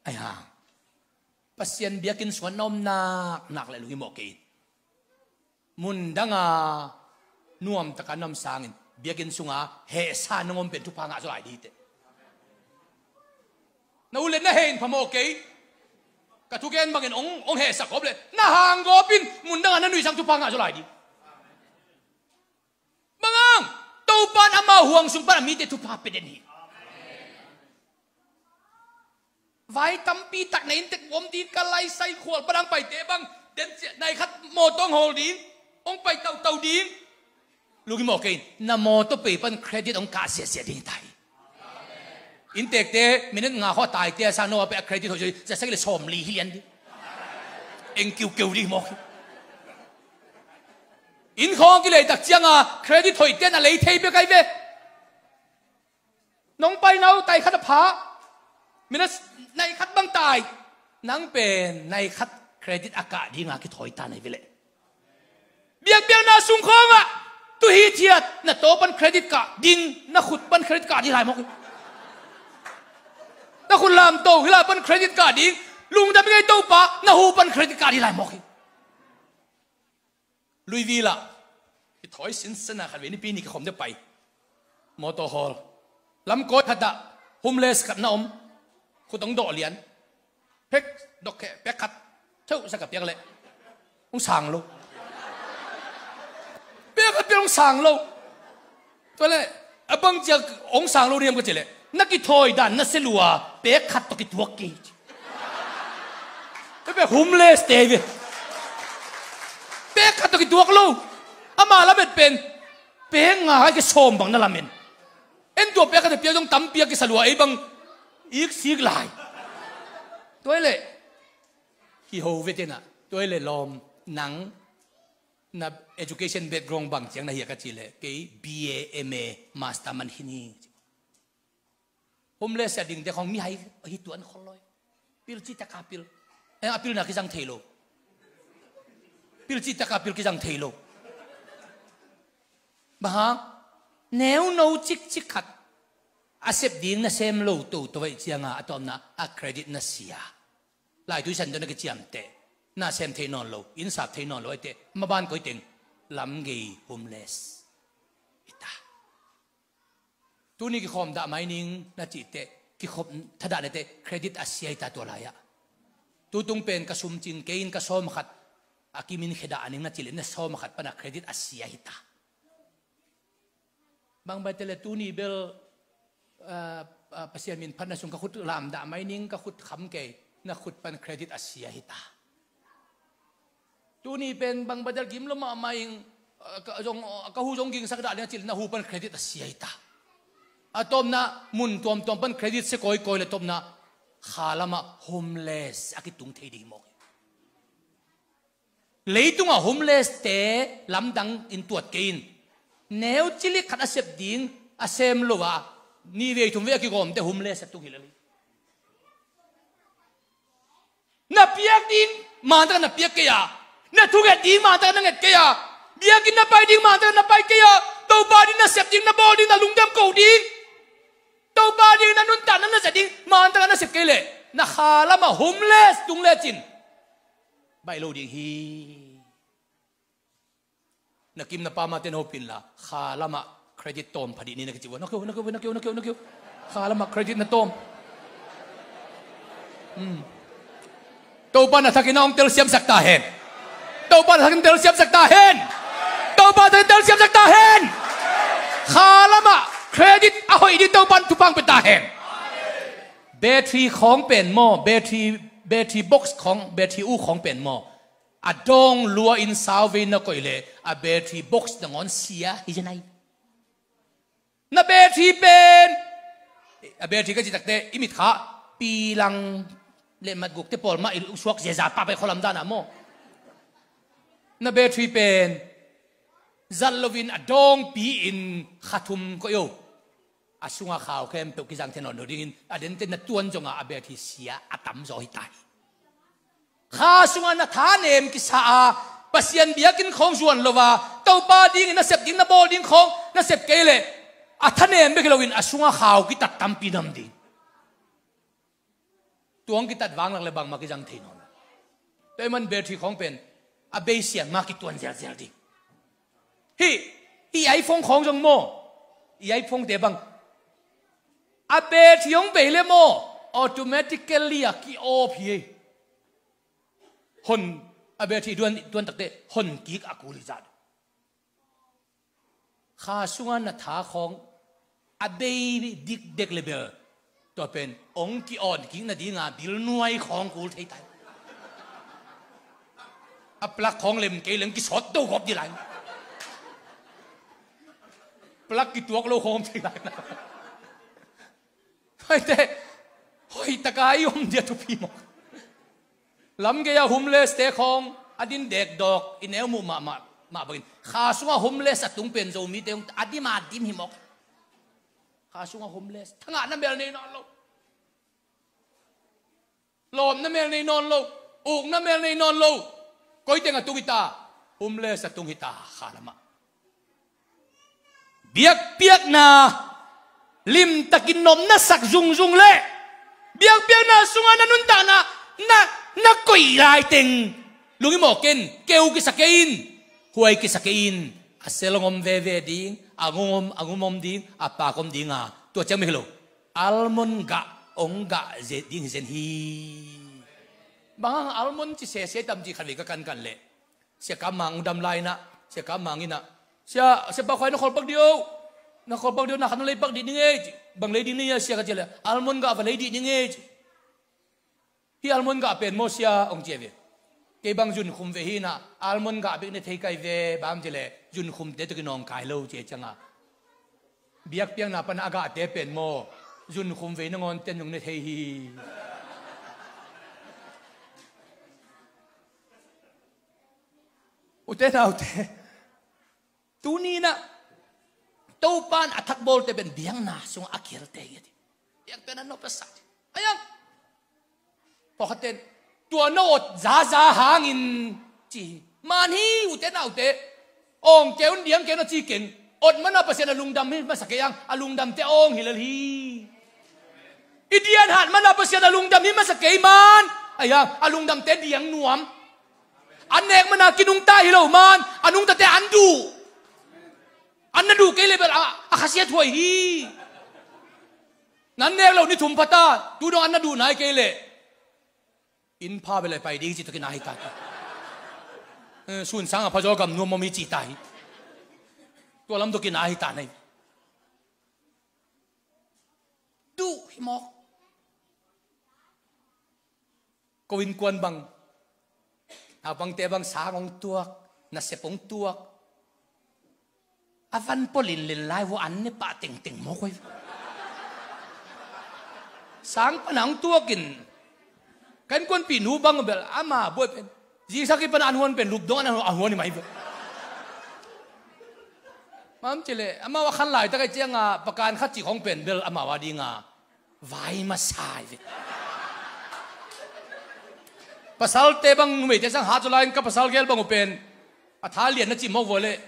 Ai hang Pasian biakinn sungah na om naknak le lunghimawh kei in. Mundanga nuamtaka na om sangin biakinn sunga hehsa nong om pen thupha ngah zaw lai dih teh. Na u le na heh in phamawh kei. Ka thugen bangin ong, ong hehsa kawp le na hanggawp in mundanga na nuihsang thupha ngah zaw lai dih. Bangang Topan ama huang sung pana mite thupha pia den hi. Vai tampi tak na inntek uh om ding, ka laisai khual pan hong paite bang, den ciah nai khat mawtaw hong hawl ding, hong pai tautau ding. Lunghimawh kei in, na mawtaw pei pan credit hong kah ziahziah ding hi ta hi. Inntekte minute nga khawng a taite a sang no a pei a credit hoih zaw hi, za sagih le sawmli hi lian ding. Eng kiukeu ding hi mawk hi. Inn khawng a kileitak cianga credit hoihte na lei thei bek ahi ve. Nong pai nau tai khat a pha. Minute nai khat bang tai. Nang pen nai khat credit a kah dinga kithawi ta na hi ve leh. Biakpiakna sung khawngah tu hithiat na taw pan credit kah ding, na khut pan credit kah ding lai mawk hi. Na khut lamto hi lai pan credit kah ding, lungdam ngei Topa, na hu pan credit kah ding lai mawk hi. Louisville ah kithawi sinsena khat vei nipi ni kikhawm deuh pai. Mawtaw hawl lamkawi khatah homeless khat na om. Khut hong dawh lian. Pek dok kheh, pek khat theuh sak a piak leh hong sang lo. Pek khat piak hong sang lo. Tua leh a bang ciang hong sang lo diam ka cih leh, na kithawi dan na sia lua, pek khat tawh kituak kei. Pek pek homeless te ve. Pek khat tawh kituak lo. Ama lamet pen pek nga hai ke sawm bang na lamen. En tua pek khat a piak zong tampi a kisa lua, ei bang iksik lai. Tua hi leh kiho ve tena. Tua hi leh lawm, nang na education background bang ciang na hi a ka cih leh, kei B A, M A, master man khin hi. Homeless a dingte khawng mihai hi tuan khol lo hi. Pil cih taka pil. Eh, a pilna kizang thei lo. Pil cih taka pil kizang thei lo. Bang hang? Neuno cikcik khat a sep ding na sem lo toto ahih cianga a tawpna a credit na sia. Laitui san tawh na kiciamteh, na sem thei nawn lo, inn sap thei nawn lo ahih teh, maban koi teng, lamgei homeless hi ta. Tuni kikhawm dah mai ning na cih teh, kikhop thadah na teh, credit a sia hi ta tua lai-ah. Tutung pen ka sum cing kei in ka sawm khat a kimin khe dah ning na cih leh, na sawm khat pana credit a sia hi ta. Bang bai te leh tuni bel, ah, ah, Pasian min phatna sung ka khut lamdah mai ning, ka khut kham kei, na khut pan credit a sia hi ta. Tuni pen bang bai te leh gim lo mahmah ing, ah, ka zong, ka hu zong gingsak dah liang cih leh na hu pan credit a sia hi ta. A tawpna mun tuamtuam pan credit sia kawikawi leh tawpna kha lamah homeless a kitung thei ding hi mawk hi. Leitungah homeless te lamdang in tuat kei in. Neu cilik khat a sep ding a sem lo a, nih vei thum vei a kigawmte homeless a tung hi lel hi. Na piak ding mantak na piak kei a, na thunget ding mantak na nget kei a, biakinn na pai ding mantak na pai kei a, Topa ding na sep ding, na bawl ding, na lungdam ko ding, Topa ding na nuntakna na zat ding mantak na sep kei leh, na kha lamah homeless tung lecin baih lo ding hi. Na kim na pam a ten hopin la, kha lamah credit tawm pha dih ni na kici ua. Na keu, na keu, na keu, na keu, na keu. Kha lamah credit na tawm. Hmm. Topa na thakin a hong telsiamsak ta hen. Topa na thakin telsiamsak ta hen. Topa na thakin telsiamsak ta hen. Kha lamah credit a hoih ding Topa in thupha hong pia ta hen. Battery khawng pen maw, battery, battery box khawng, battery u khawng pen maw, a dawng lua in sau vei na koih leh a battery box nangawn sia hi zen ai. Na battery pen, a battery ka cih takteh i mitkha pilang le matgukte pawl mah i suak ziaza pah pai khualam danah maw. Na battery pen zat loin a dawngpi in kha thum koih o. A sunga khau khempeuh kizang thei nawn lo dingin a dente na tuan zongah a battery sia a tamzaw hi ta hi. Kha sungah na thanem kisa a, Pasian biakinn khawng zuan lo a, Topa dingin na sep ding, na bawl ding khawng na sep kei leh, a thanem bek hi loin a sungah khau kitat tampi nam ding. Tuang kitat vanglak le bangmah kizang thei nawn lo. Tua ahih man battery khawng pen a bei siang ma kituan zelzel ding. Hih, hih iPhone khawng zong maw, hih iPhone te bang a battery hong bei le maw, automatically a ki-off hi. Hon, a battery duan, duan takte hon kik a kul hi zah. Kha sunga na tha khawng a bei dikdek le bel Tua pen ong ki-on kik nadinga bil nuai khawng kul thei tai. A plak khawng lem kei leng kisawt do gawp di lai. Plak kituak lo khawng thei lai. Hoite, hoih taka i om dia thupi mawk. Lam gei-a homeless te khawng a din dekdawk i neu muh mahmah, mah bangin kha sunga homeless a tung pen Zomite hong a dim a dim hi mawk. Kha sunga homeless, thangahna mel nei nawn lo, lawmna mel nei nawn lo, ukna mel nei nawn lo. Koi teng a tung hi ta? Homeless a tung hi ta, kha lamah. Biakpiakna limtakin nopna sak zungzung le biakpiakna sungah na nuntakna na, na koih lai teng lungim aw ken, keu kisa kei in, huai kisa kei in. A sel hong om veve ding, a ngum om, a ngum om ding, a pak om dinga, tua ciang mi hi lo, almond gah hong gah ze-, ding hi zen hi. Bang hang almond ci sese tam ci khat vei ka kankan leh Sia Kam Mang hong dam lai inah, Sia Kam Mang inah, "Sia, Sia Pau Khai, na kholpak dih o, na kholpak dih o, na khat na leipak dih ding ei," ci. "Bang lei ding na hia, Sia?" ka ci leh, "Almond gah va lei dih ding ei," ci. "Hih almond gah pen maw, Sia?" hong ci a ve. "Kei bang zunkhum vei hi inah almond gah bek ne thei kai ve, bang hang hiam cih leh zunkhumte tawh kinawngkai lo," ci a cianga, biakpiakna pana a gahte pen maw, zunkhum vei nangawn ten zong ne thei hi. Ute naute, tuni inah Topa in a thakbawlte pen biakna sungah a kilte hi a ti. Biakpiakna nop a sa ti. Ayang, pawlkhatte in tua na ot zaza hangin ci hi. Man hi, ute naute. Awng kei un, diang kei un a ci keng. Ot mana Pasian a lungdam hi masa kei ang, a lungdamte awng hi lel hi. I dian hat mana Pasian a lungdam hi masa kei man, ayang, a lungdamte diang nuam. An nek mana kinungta hi lo man, a nungtate an duh. An na duh kei leh bel a, a khasiat huai hi. Nan nek lo ni thum pha ta, tu dong an na duh nai kei leh, inn pha bel a pai ding ci tawh kinai hi ta. Eh, sun sang a pha zaw gam nuam om hi ci ta hi. Tua lam tawh kinai hi ta nai. Duh hi mawk. Ko innkuan bang, naupangte bang sang hong tuak, nasep hong tuak. A van pawlin len lai vua an ne pah tengteng mawk oi. Sang pana hong tuakin, ka innkuanpih nu bang bel ama buai pen, zingsak i pana an huan pen lup dong an huan, an huan i mai bel. Mam cih leh amau a khan laitak a i cianga pakan khat cih khong pen bel amau a dinga vai masa hi ve. Pasalte bang numeite sang hat zaw lai-in ka pasal gel bang uh pen a tha lian na cih mawk vua leh,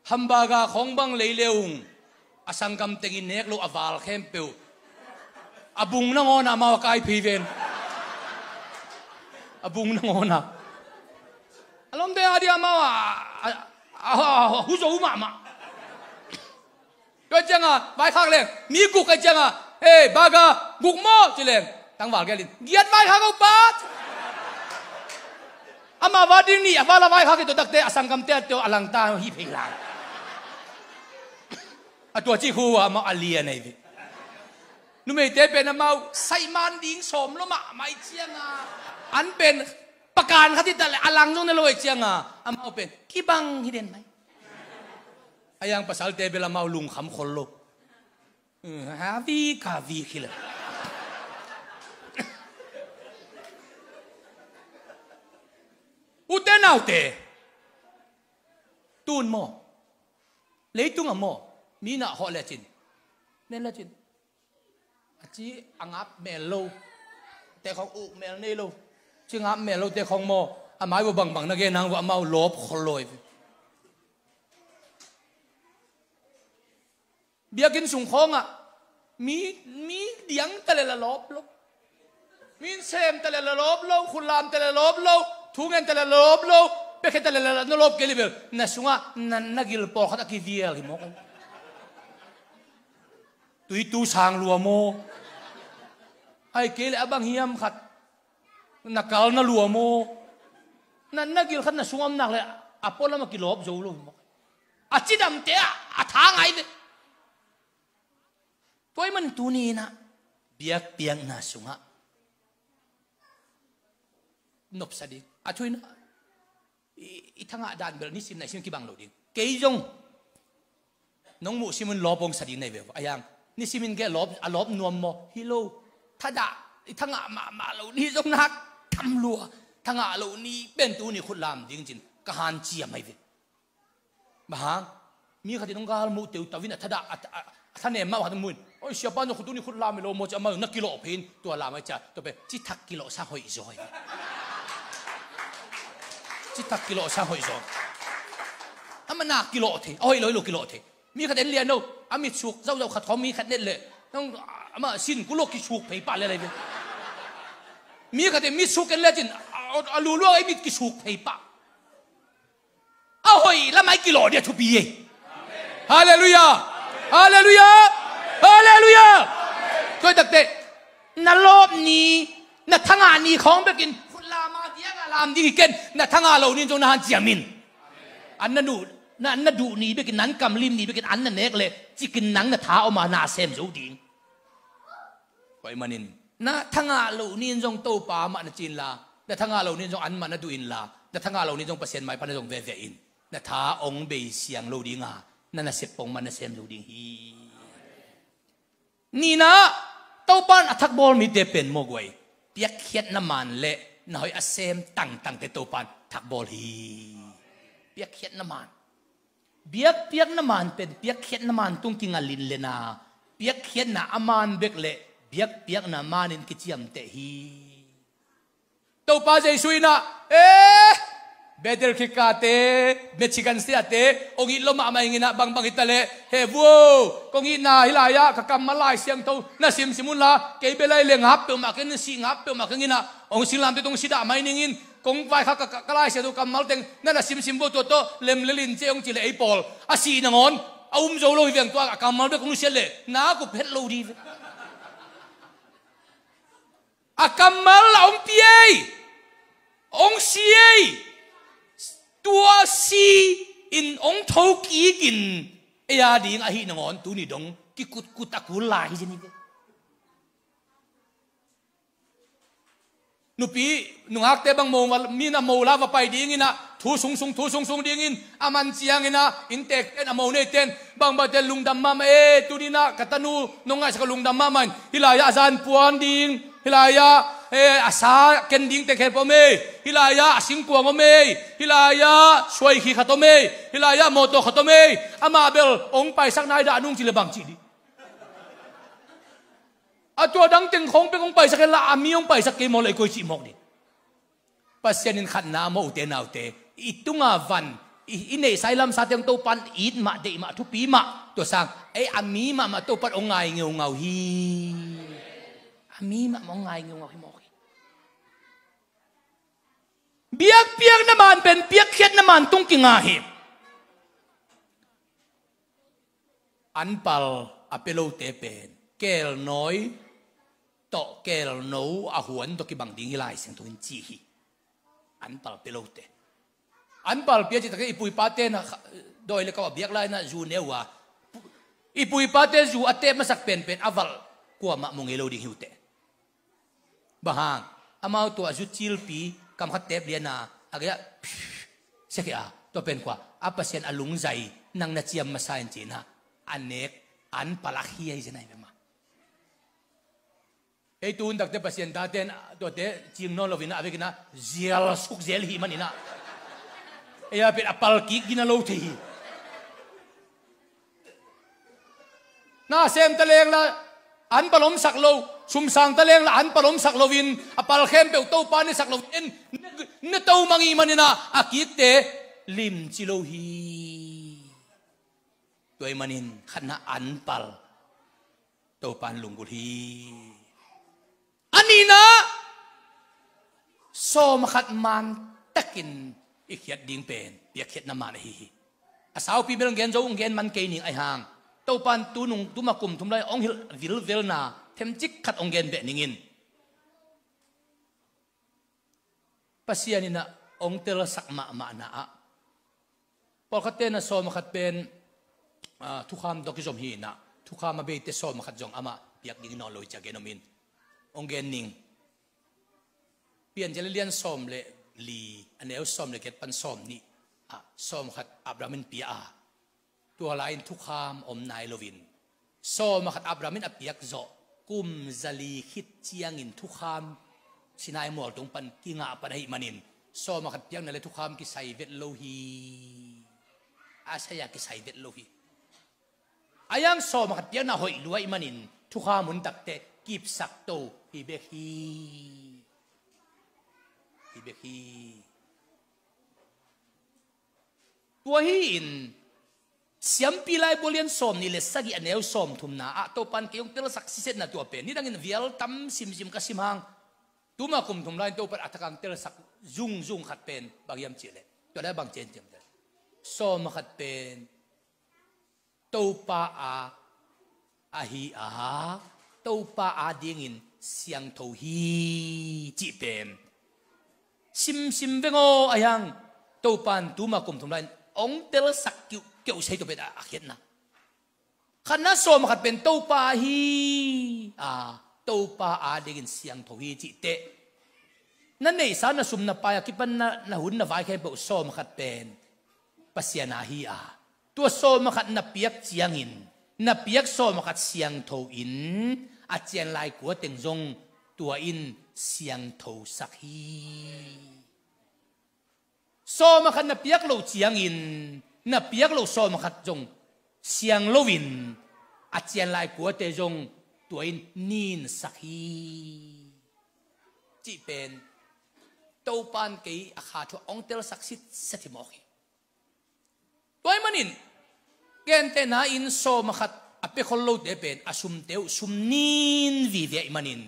hamburger khawng bang lei le ung, a sanggam tengin nek lo a val khempeuh a bung nangawn a amau a kai phei ven. A bung nangawn a, a lawmte a dia amau a, a, a, a, a hu zo mahmah. Tua cianga vaikhak leng mi guk a cianga, "Hei, burger guk maw?" ci leng, tangval gelin, "Giat vaikhak uh pa." Ama va ding nih a val a vaikhak hi, tua takte a sanggamte a teo a langta hi phei lai. A tua cih khu amau a lian ahi ve. Numeite pen amau saihman ding sawm lo mahmah i cianga, an pen pakan khat hi ta leh a lang zong ne lo i cianga, amau pen kibang hi den mai. A yang pasalte bel amau lungkham khol lo. Ha vik, ha vik hi lo. Ute naute, tun maw, leitungah maw, mi nah hawh lecin, nen lecin, a ci a ngap mel lo te khong, uk mel nei lo, ci ngap mel lo te khong maw, a mai vua bangbang na gen hang vua amau lawp khol lo hi. Biakinn sung khawngah mi, mi diang ta leh la lawp lo, mi sem ta leh la lawp lo, khutlam ta leh lawp lo, thu ngen ta leh la lawp lo, piakhia ta leh la, na lawp kei leh bel na sungah na, na gil pawlkhat a kivial hi mawk. Tuitu sang lua maw? Ai kei leh a bang hiam khat na kal na lua maw? Na, na gil khat na sung om nak leh a pualam a kilawp zo lo hi mawk. A cidamte ah a tha ngai ve. Tua ahih manin tuni in ah biakpiakna sungah nopsa ding. A thu in ah i, i thangah dan bel nisim naisim kibang lo ding. Kei zong nong muhsim un lawp hong sa ding na hi ve. A hiang, nisimin kei a lawp, a lawp nuam maw? Hi lo. Thadah, i thangah mahmah lo ni zong nak tam lua. Thangah lo ni pen tuni khut lam ding cin ka hanciam ahi ve. Bang hang? Mi khat in hong gal muh teutau in a thadah, a, a, a thanem mah khat hong mu in, "Oi, siapa, no khut tuni khut lam hi lo maw?" ci, amah na kilawh phei in, tua lam ahi cia, tua pen cithak kilawh sang hoih zaw hi. Cithak kilawh sang hoih zaw. Amah na kilawh thei, a hoih lo hi lo kilawh thei. Mi khat en lian lo, a mitsuk zauzau khat khawng mi khat net leh, nong, amah sin ku lo kisuk phei pah lel ahi ve. Mi khat in mitsuk en le cin, a, a luluang a i mit kisuk phei pah. A hoih lamah i kilawh ding a thupi hi. Halleluiah! Halleluiah! Halleluiah! Tua hi takteh, na lawp ni, na thangah ni khawng bekin khut lam a diang a lam ding hi ken, na thangah lo ni in zong na hanciam in. An na duh, na, an na duh ni bekin, na an kamlim ni bekin an na nek leh cikin nang na tha om a na sem zo ding. Tua ahih manin na thangah lo ni in zong Topa mah na ci inla, na thangah lo ni in zong anmah na duh inla, na thangah lo ni in zong Pasian maipha na zong veve in. Na tha hong bei siang lo ding a, na nasep pong mah na sem zo ding hi. Nihna, Topa in a thakbawl mite pen maw guai, piakkhiatna man leh na hoih a sem tangtangte Topa in thakbawl hi. Piakkhiatna man. Biakpiakna man pen piakkhiatna man tung kinga linlen a, piakkhiatna a man bek leh biakpiakna man in kiciamteh hi. Topa Jesu in ah, eh, Bethel khika te, Michigan State te, hong it lo mahmah ing in ah, bangbang hi ta leh, he vuo, kong itna hih lai-ah ka kammal Lai Siangtho na simsim unla, kei bel a i leng ngap peuhmah keng, sih ngap peuhmah keng in ah, hong singlamteh tawh hong sidah mai ning in, kong vaikhak ka, ka, ka Lai Siangtho kammal teng na na simsim vuo, tua tawh lemlel in ci e hong ci leh ei pawl a sih nangawn a um zo lo hi veng, tua a kammal bek hong nusiat leh na kup het lo ding hi ve. A kammal a hong pia ei, hong si ei, tua si in hong tho kik in ei a ding ahih nangawn tuni dong kikutkut a kul lai hi zen hi ve. Nupi, nungakte bang mo, mi na mo la va pai ding in ah, thu sungsung, thu sungsung ding in, a man ciang in ah, innteekten a mo neiten, bangbangte lungdam mahmah e, tuni in ah, ka tanu, nong ngaihsak a lungdam mahmah in, hih lai-ah a zan puan ding, hih lai-ah, eh, a sa ken dingte khempeuh om e, hih lai-ah a singkuang om e, hih lai-ah suaikhi khat om e, hih lai-ah mawtaw khat om e, amah bel hong paisak nai dah nung ci leh bang ci ding. A tua dang teng khawng pek hong paisak hen la, a mi hong paisak kei mawk leh i koi cih mawk ding. Pasian in khatna a mawh ute naute, i tunga van, i, i neihsa i lamsate hong Topan it mah, deih mah, thupi mah, tua sang ei a mi mahmah Topan hong ngai ngeungau hi. A mi mahmah hong ngai ngeungau hi mawk hi. Biakpiakna man pen piakkhiatna man tung kinga hi. Anpal a pia lote pen keelnawi tawh keelno a huan tawh kibang ding hi lai sing tungin ci hi. Anpal pia lote. Anpal pia cih takin i pu i pate na kha-, dawi le kau a biak lai-in a zu ne uh a, i pu i pate zu a tep masak penpen a valh kuamah mu ngei lo ding hi uh teh. Bang hang? Amau tua a zu cilpi kam khat tep lian a, a gei-ah siakhia, tua pen kua, a Pasian a lungzai nang na ciam masa in ci-in ah, a nek anpal a khia hi zen ahi ve mah. Ei tu hun takte Pasian tate in tuate cing nawn lo-in ah, a vekin ah zial suk zel hi manin ah, ei a pen a pal kik gina lo thei hi. Na sem ta leng la anpal omsak lo, sum sang ta leng la anpal omsak loin, a pal khempeuh Topa in i sak loin, na, na to mang i manin ah, a kikte limci lo hi. Tua ahih manin khatna anpal Topa in lunggulh hi. A nihna, sawm khat man takin i khiat ding pen piakkhiatna man ahi hi. A saupi bel gen zo, hong gen man kei ning ahi hang, Topa in tu nung tuma kum thum lai hong hilh vilvelna themcik khat hong gen beh ning in. Pasian in ah hong telsak mahmahna ah, pawlkhatte na sawm khat pen, ah, thukham tawh kizom hi in ah, thukham a beite sawm a khat zong amah piak ding nawn lo hi ci-a gen om in. Hong gen ning. Piancil a lian sawm le li, a neu sawm le giat pan sawm nih ah sawm khat Abraham in pia a, tua lai-in thukham om nai loin sawm a khat Abraham in a piak zawh kum zali khit ciangin thukham Sinai mual tung pan kingah pan ahih manin sawm a khat piakna le thukham kisai vet lo hi. A sai-a kisai vet lo hi. A yang sawm a khat piakna hoih lua ahih manin thukham hun takteh kipsak to hi bek hi. Hi bek hi. Tua hi-in Siampi Laibu a lian sawm nih le sagih a neu sawm thumna ah Topan kei hong telsak sisetna tua pen nidangin vial tam simsim ka sim hang tuma kum thum lai-in Topan a thakang telsak zungzung khat pen bang hiam cihleh tua lai bang cian ciam te sawm a khat pen Topa a ahi a, Topa adingin siangtho hi cih pen simsim veng aw. A hiang Topan tuma kum thum lai-in hong telsak kiuhkeuh sei tua pen a khiatna khatna sawm a khat pen Topa ahi a, Topa adingin siangtho hi cih teh na neihsa na sum na pai a kipan na hun na vai khempeuh sawm a khat pen Pasian ahi a, tua sawm a khat na piak ciangin na piak sawm a khat siangtho in a cian lai kua teng zong tua in siangthosak hi. Sawm a khat na piak loh ciangin na piak loh sawm a khat zong siang loin a cian lai kuate zong tua in ninsak hi cih pen Topan kei a kha thu a hong telsak sitset hi mawk hi. Tua ahih manin gentehna in sawm a khat a pia khol lote pen a sumte uh sum nin vive ahih manin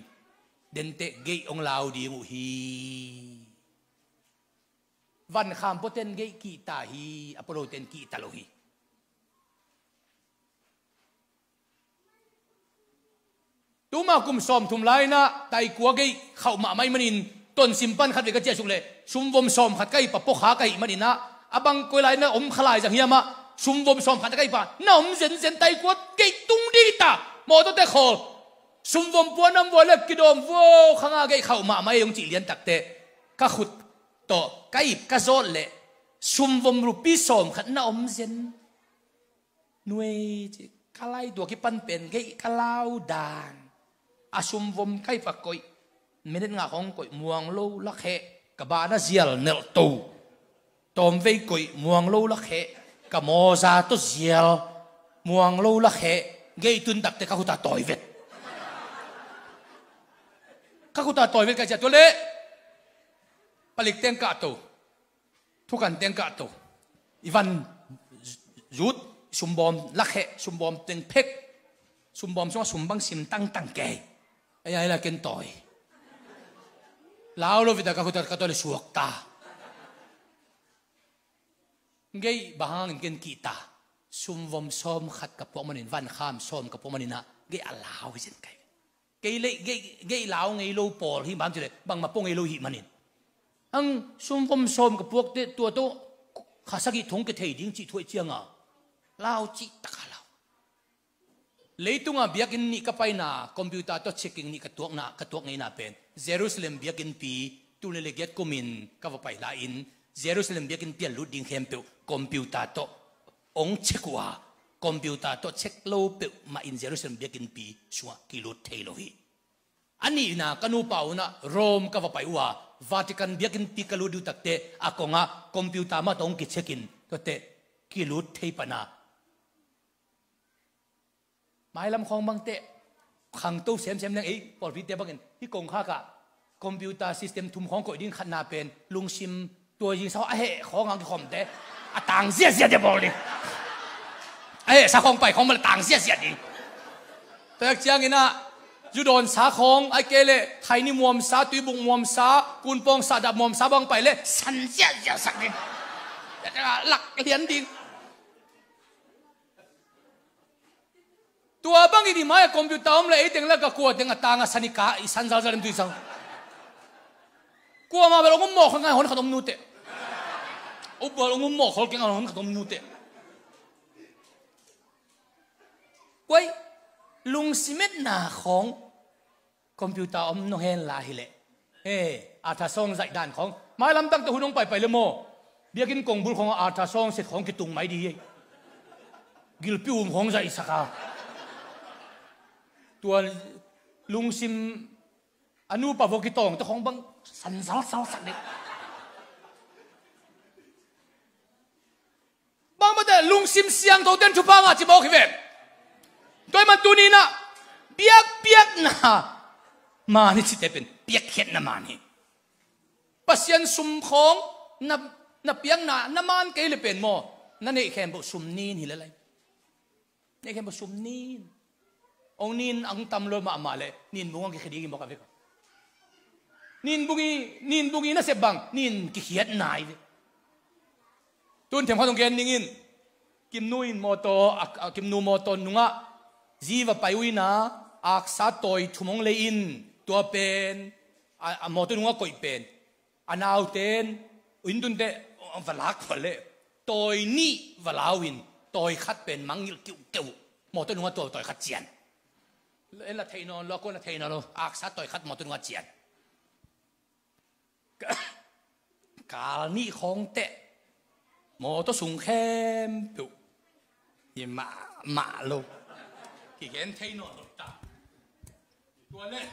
denteh geih hong lau ding uh hi. Vankham puaten geih kihta hi, a pualoten kihta lo hi. Tuma kum sawm thum lai-inah taikua geih khauh mahmah ahih manin tonsim pan khat vei ka ciahsuk leh sumvom sawm khat ka ipa puakha ka hih maninah a bang koi lai na om kha lai zang hiamah sumvom sawm khat ka ipa na om zenzen taikua geih tung ding hita mawtawte khawl sumvom pua nam vua le kidawm vua khanga geih khauh mahmah ei hong cih liantakteh ka khut tawh ka ip ka zawt leh sumvom rupi sawm khat na om zen. Nuei ci ka lai tua kipan pen geih ka lau dan a sumvom ka ip a koih minute nga khawng koih muang lo lakheh ka bana zial nelhto tawmvei koih muang lo lakheh ka mawza tawh zial muang lo lakheh geih tuntakte ka khuta tawi vet. Ka khuta tawi vet ka ciah tua leh palik teng kahto. Thukan teng kahto. I van zut sumbawm lakheh sumbawm teng phek. Sumbawm sungah sumbang sim tangtang kei. Ei ai la ken tawi. Lau lo vita ka khuta ka tawi le suakta. Geih bang hangin ken kihta. Sumvom sawm khat ka puak manin vankham sawm ka puak maninah geih a lau hi zen kai. Kei leh geih lau ngei lo pawl hi bang cileh bangmah pua ngei lo hih manin ang sumvom sawm ka puakte tua tawh kha sagih thong kithei ding cih thuaih cianga lau cih taka lau. Leitunga biakinn nih ka paina computer tawh checking nih ka tuakna ka tuak ngeina pen Jerusalem biakinnpi tul nih le giat kumin ka va pai lai-in Jerusalem biakinn pian lut ding khempeuh computer tawh ong check uh a computer tawh check lo peuhmah in Jerusalem biakinnpi sungah kilut thei lo hi. A nihna ka nupa unah Rome ka va pai uh a Vatican biakinnpi ka lut dih uh takte a kongah computer mah tawh ong kicheck in tuate kilut thei pana. Mailam khawng bangte khangto semsem leng ei pawlpite bangin hih kongkhakah computer system thum khawng koih ding khatna pen lungsim tuaizing sa a heh khawng ang kikhawmte a tang ziahziah dia bawl ding. A heh sa khawng pai khawng male tang ziahziah ding. Tua cianginah zudawn sa khawng ai kei leh khaini muamsa tuibuk muamsa kunpawng sahdah muamsa bang pai leh san ziahziah sak ding. Lak lian ding. Tua bangin i mai-ah computer om le eiteng le ka kua teng a tanga san i ka i san zalzal em tuisang. Kuamah bel ong um mawh khol ngai hon khat om nute. Ubal ong um mawh khol keng hon khat om nute. Kuai Simetna khawng computer om nong hen la hileh, eh, ultrasound zaih dan khawng mailam tak tawh hun hong paipai le maw? Biakinn kongbul khawng ultrasound set khawng kitung mai dih hi. Gilpi um khawng zaihsak a, tua lungsim a nupa vua kitawng tawh khawng bang sanzalzalsak dih. Bangmate lungsim siangtho ten thupha ngah ci mawk hi ve. Tua hi man tuni-in ah biakpiakna man hi cite pen piakkhiatna man hi. Pasian sum khawng na, na piakna na man kei le pen maw, na neih khempeuh sum nin hi le lai. Neih khempeuh sum nin. Ong nin ang tam lo mahmah leh nin bung ang kikhia ding hi mawk a vek a. Nin bung i, nin bung i nasep bang nin kikhiat nai ve. Tun themkhat hong gen ning in, Kimnu in mawtaw, a, a, Kimnu mawtaw nungah zi va pai uh in a, aksa tawi thum hong lei in, tua pen a, a mawtaw nungah koih pen a naute'n, inn tunte va lak khol leh tawi nih va la uh in, tawi khat pen mangngilh kiuhkeuh uh. Mawtaw nungah tua tawi khat cian. En la thei nawn lo, a kuan la thei nawn lo, aksa tawi khat mawtaw nungah cian. Kal nih khawng teh mawtaw sung khempeuh hi mahmah lo. Kigen thei nawn lo ta. Tua leh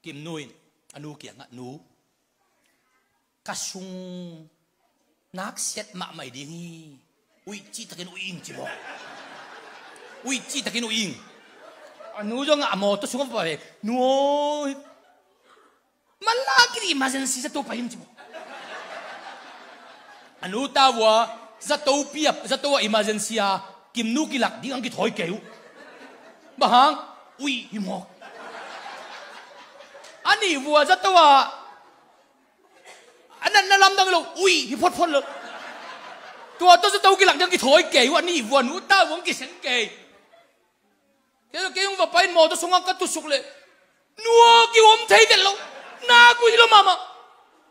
Kimnu in a nu kiangah, "Nu, ka sung nak siat mahmah ding hi. Uih cihtakin uih ing," ci maw. "Uih cihtakin uih ing." A nu zong a mawtaw sungah va pai, "Nu aw, man la kiri emergency zato pai in," ci maw. A nu ta vua zato pi a, zato a emergency a Kimnu kilak ding ang kithawi kei uh. Bang hang? Uih hi mawk. A nih vua zato a a natna lamdang lo, uih hi photphot lo. Tua tawh zato kilak ding ang kithawi kei uh, a nih vua nu ta vua ang kiseng kei. Kei, kei hong va pai in mawtaw sungah ka tusuk leh, "Nu aw, ki-um thei vet lo. Nak uih lo mahmah."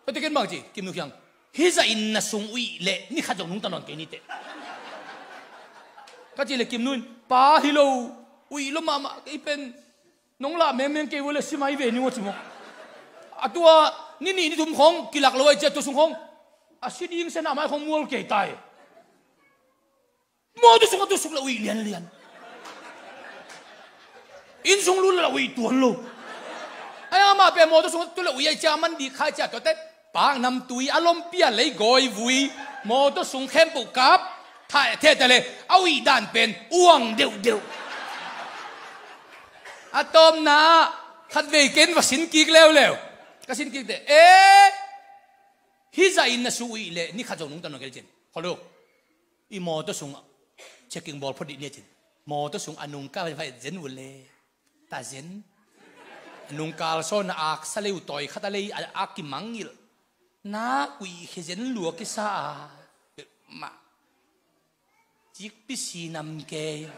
Tua teh ken bang ci, Kimnu kiang, "Hih zah inn na sung uih leh ni khat zong nungta nawn kei ni teh." Ka cih leh Kimnu in, "Pa, hi lo, uih lo mahmah, kei pen nong lah mengmeng kei uh leh si mai ve ning aw," ci maw. A tua ni nih ni thum khawng kilak lo ahih ciang tua sung khawng a si ding sian a mai khawng mual kei ta hi. Mawtaw sungah tusuk leh uih lianlian. Inn sung lut leh uih tuan lo. Ai, amah pen mawtaw sungah tu leh uih ahih ciang a man dik kha ahih ciang tuate, paknamtui, a lompi a lei, gawivui, mawtaw sung khempeuh kap, thah, theh ta leh a uih dan pen uang deuhdeuh. A tawpna ah khatvei ken va sin kik leuleu. Ka sin kik teh, "Eh, hih zah inn na sung uih leh ni khat zong nungta nawn kei," ci-in. Kholo, i mawtaw sung checking bawl phot dih ni, ci-in. Mawtaw sung a nungkal vai zen uh leh, ta zen. A nungkal sawn a aksa lei uh tawi khat a lei a, a kimangngilh. Nak uih khia zen lua kisa a. Mah. Cikpi si nam kei.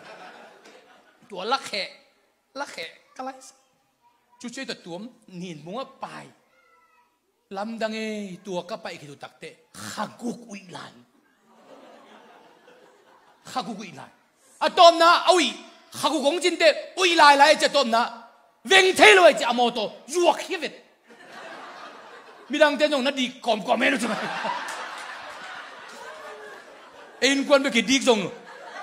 Tua lakheh, lakheh ka lai sa. Cucu ei tua tuam nin bungah pai. Lamdang ei, tua ka paih khit uh takteh kha guk uih lai. Kha guk uih lai. A tawpna a uih, kha guk hong cin teh uih lailai a ci a tawpna. Veng thei lo a ci a mawtaw zuak hi vet. Midangte zong na dik kawmkawm hen uh ci mai. Ei innkuan bek kidik zong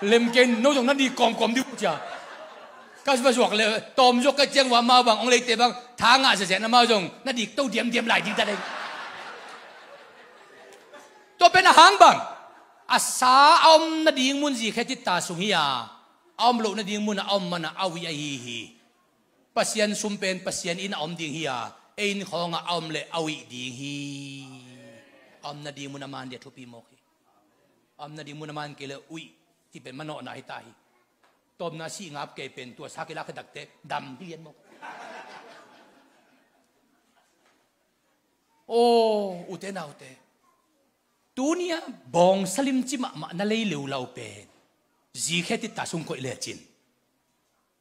lem kei, no zong na dik kawmkawm dih uh ci a. Ka va zuak le tawm zuak ka ciang uh a, amau bang hong leite bang tha ngah zenzen, amau zong na dik to diamdiam lai ding ta leng. Tua pen a hang bang, a sa a om nading mun zikhe titta sung hi a, a om loh nading mun a om man a a uih ahi hi. Pasian sum pen Pasian inn a om ding hi a, ei inn khawngah a om leh a uih ding hi. A om nading mun a man ding a thupi mawk hi. A om nading mun a man kei leh uih cih pen manawhna hi ta hi. Tawpna sih ngap kei pen tua sa kilak hi takteh dam hi lian mawk. Aw, ute naute, tuni-a bawngsa limci mahmah na lei leulau pen zikhe titta sung koih lecin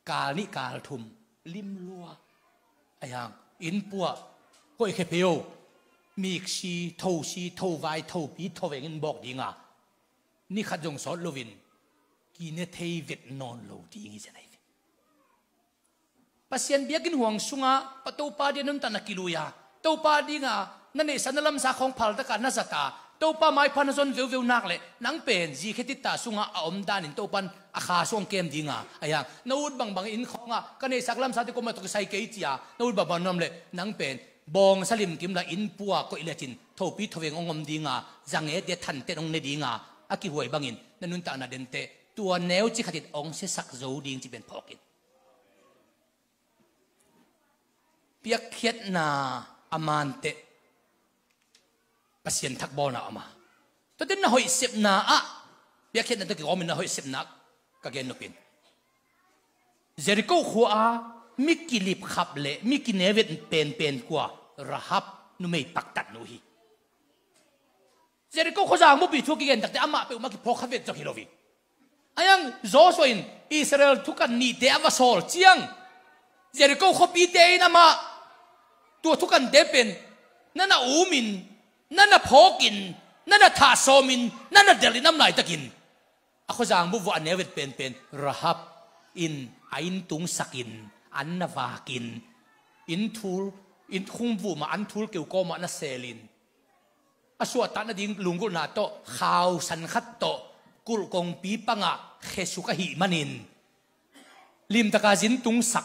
kal nih kal thum lim lua. Ahi hang inn puah koihkhia phei o. Miksi, thosi, thovai, thopi, thoveng in bawk ding a, ni khat zong sawt loin kine thei vet nawn lo ding hi zen ahi ve. Pasian biakinn huang sungah pa Topa ding a nuntakna kilui a, Topa dinga na neihsa na lamsa khawng phal taka na zata, Topa maipha na zon veuveu nak le nang pen zi khe titta sungah a om danin Topan a kha sung kem dinga, a hiang na ut bangbang inn khawngah ka neihsa ka lamsa te koma tawh kisai kei cia na ut bangbang na om le nang pen bawngsa limkim la inn pua koih lecin thopi thoveng ong om dinga, zangete thanten ong ne dinga, a kihuai bangin na nuntakna dente tua neu ci khatin ong siasak zo ding ci pen phawkin. Piakkhiatna a manteh Pasian thakbawlna a om a. Tuatin na hoih sepna ah piakkhiatna tawh kigawmin na hoih sepna ah ka gen nopin, Jericho khua a mi kilipkhap le mi kinevet penpen kua? Rahab numei paktatnu hi. Jericho khuazang bupi thu a kigen takte amah peuhmah kiphawk kha vet zong hi lo hi. A hiang Joshua in Israel thukan nihte a va sawl ciang Jericho khuapite in amah tua thukante pen na na umin, na na phawkin, na na thahsawmin, na na delhin am laitakin a khuazang bup vuah a neuvet penpen Rahab in a inn tungsakin, an na vakin, inn thul, inn khumvumah an thul keu kawmah na selin, a suahtak nading lunggulhna tawh khausan khat tawh kulh kongpi pangah khesuk ahih manin, limtaka zin tungsak,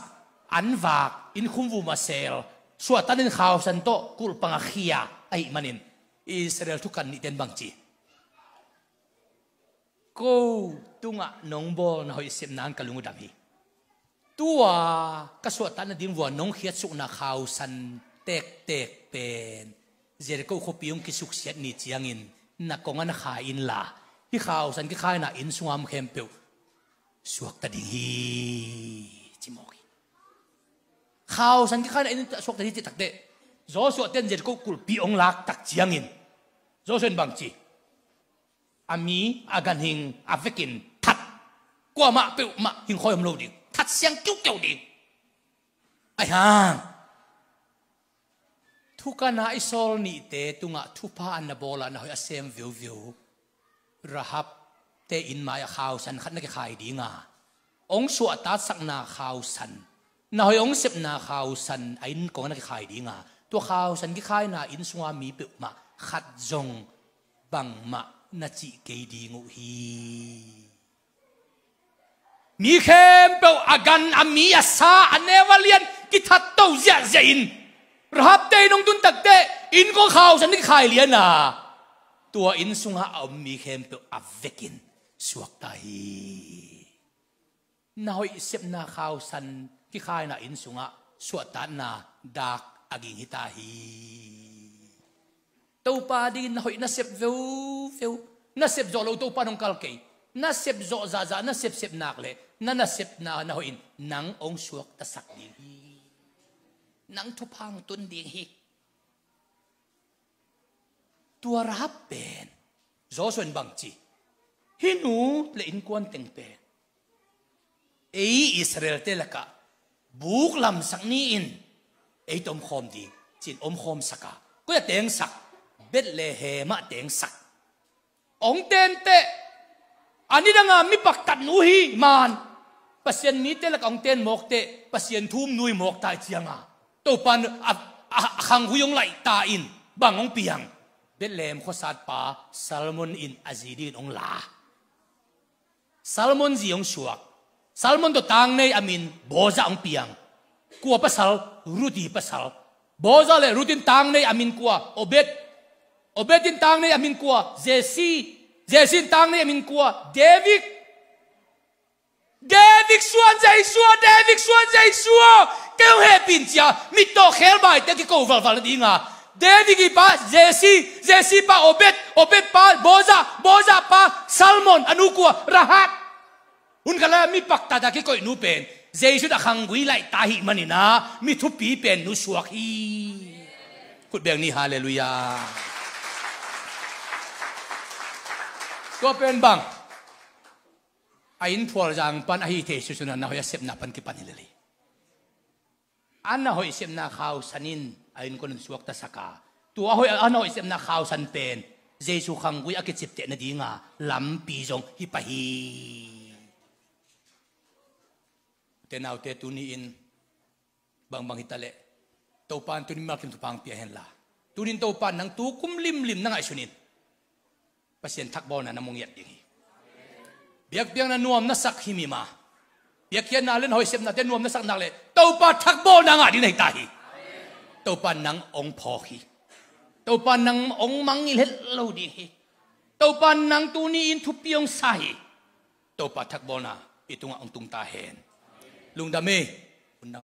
an vak, inn khumvumah sel, suahtak nading khausan tawh kulh pangah khia ahih manin, Israel thukan nihten bangci, ko tungah nong bawl na hoih sepna in ka lung uh dam hi. Tua ka suahtak nading vua nong khiatsukna khausan tektek pen Jericho khuapi hong kisuksiat ni ciangin na kong a na khai inla, hih khausan kikhaina inn sunga om khempeuh suakta ding hi, ci mawk hi. Khausan kikhaina inn suakta ding hi cih takte Joshua ten Jericho kulhpi hong laktak ciangin Joshua in bangci, a mi a ganhing a vekin that, kuamah peuhmah hingkhawi om lo ding, that siang kiukeu ding. Aihang thukana i sawl nihte tungah thupha an na bawla na hoih a sem viuveu Rahab te inn mai-ah khausan khat na kikhai dinga, ong suahtatsakna khausan, na hoih ong sepna khausan a inn kong na kikhai dinga, tua khausan kikhaina inn sunga mi peuhmah khat zong bangmah na cih kei ding uh hi. Mi khempeuh a gan, a mi, a sa, a neu a lian kithat to ziahziah in Rahab te inn hong tun takte inn kong khausan na kikhai liana, tua inn sungah a om mi khempeuh a vekin suakta hi. Na hoih sepna khausan kikhaina inn sungah suahtakna dak a ging hita hi. Topa dingin na hoih na sep veuveu, na sep zawh lo Topa nong kal kei. Na sep zawh zahzah, na sepsep nak le na na sepna na hoih in nang hong suaktasak ding hi. Nang thupha hong tun ding hi. Tua Rahab pen Joshua in bangci, hih nu le innkuan teng pen ei Israel-te lakah buk lamsak ni-in ei tawh omkhawm ding, ci-in omkhawmsak a, koi-ah tengsak? Bethlehem-ah tengsak. Hong tenteh a nidanga mi paktatnu hi man, Pasian mite lakah hong ten mawkteh Pasian thu-um nu hi mawkta i cianga, Topa in a, a, a khanghui hong laihta in bang hong piang? Bethlehem khuasatpa Salmon in a zi dingin hong la. Salmon zi hong suak. Salmon tawh tangnei a min Boza hong piang. Kua pasal? Ruth ii pasal. Boza le Ruth in tangnei a min kua? Obed. Obed in tangnei a min kua? Jesse. Jesse in tangnei a min kua? David. David suan Jesu aw, David suan Jesu aw, kei hong hehpih in, ci-a mittawh khelbaite a kiko valval nadinga, David ii pa Jesse, Jesse pa Obed, Obed pa Boza, Boza pa Salmon, a nu kua? Rahab. Hun khat lai-a mi paktat a kikoihnu pen Jesu in a khanghui laihta ahih manin ah mi thupi pennu suak hi. Khut beng ni, halleluiah. Tua pen bang, a inn phualzang pan ahi thei susun a na hoih a sepna pan kipan hi lel hi. A na hoih sepna khausan in a innkuan hong suaktasak a, tua a hoih, a na hoih sepna khausan pen Jesu khanghui a kicipteh nadinga lampi zong hi pah hi. Te naute, tuni-in bangbang hitaleh Topa in tuni malkim thupha hong pia henla, tuni-in Topa in nang tu kum limlim na ngaihsun in Pasian thakbawlna na mu ngiat ding hi. Biakpiakna nuam na sak hi mima. Biakpiakna le na hoihsepnate nuam na sak nak leh Topa thakbawlna ngah ding na hi ta hi. Topa in nang hong phawk hi. Topa in nang hong mangngilh het lo ding hi. Topa in nang tuni-in thupi hong sa hi. Topa thakbawlna i tungah hong tung ta hen. Lungdam hi.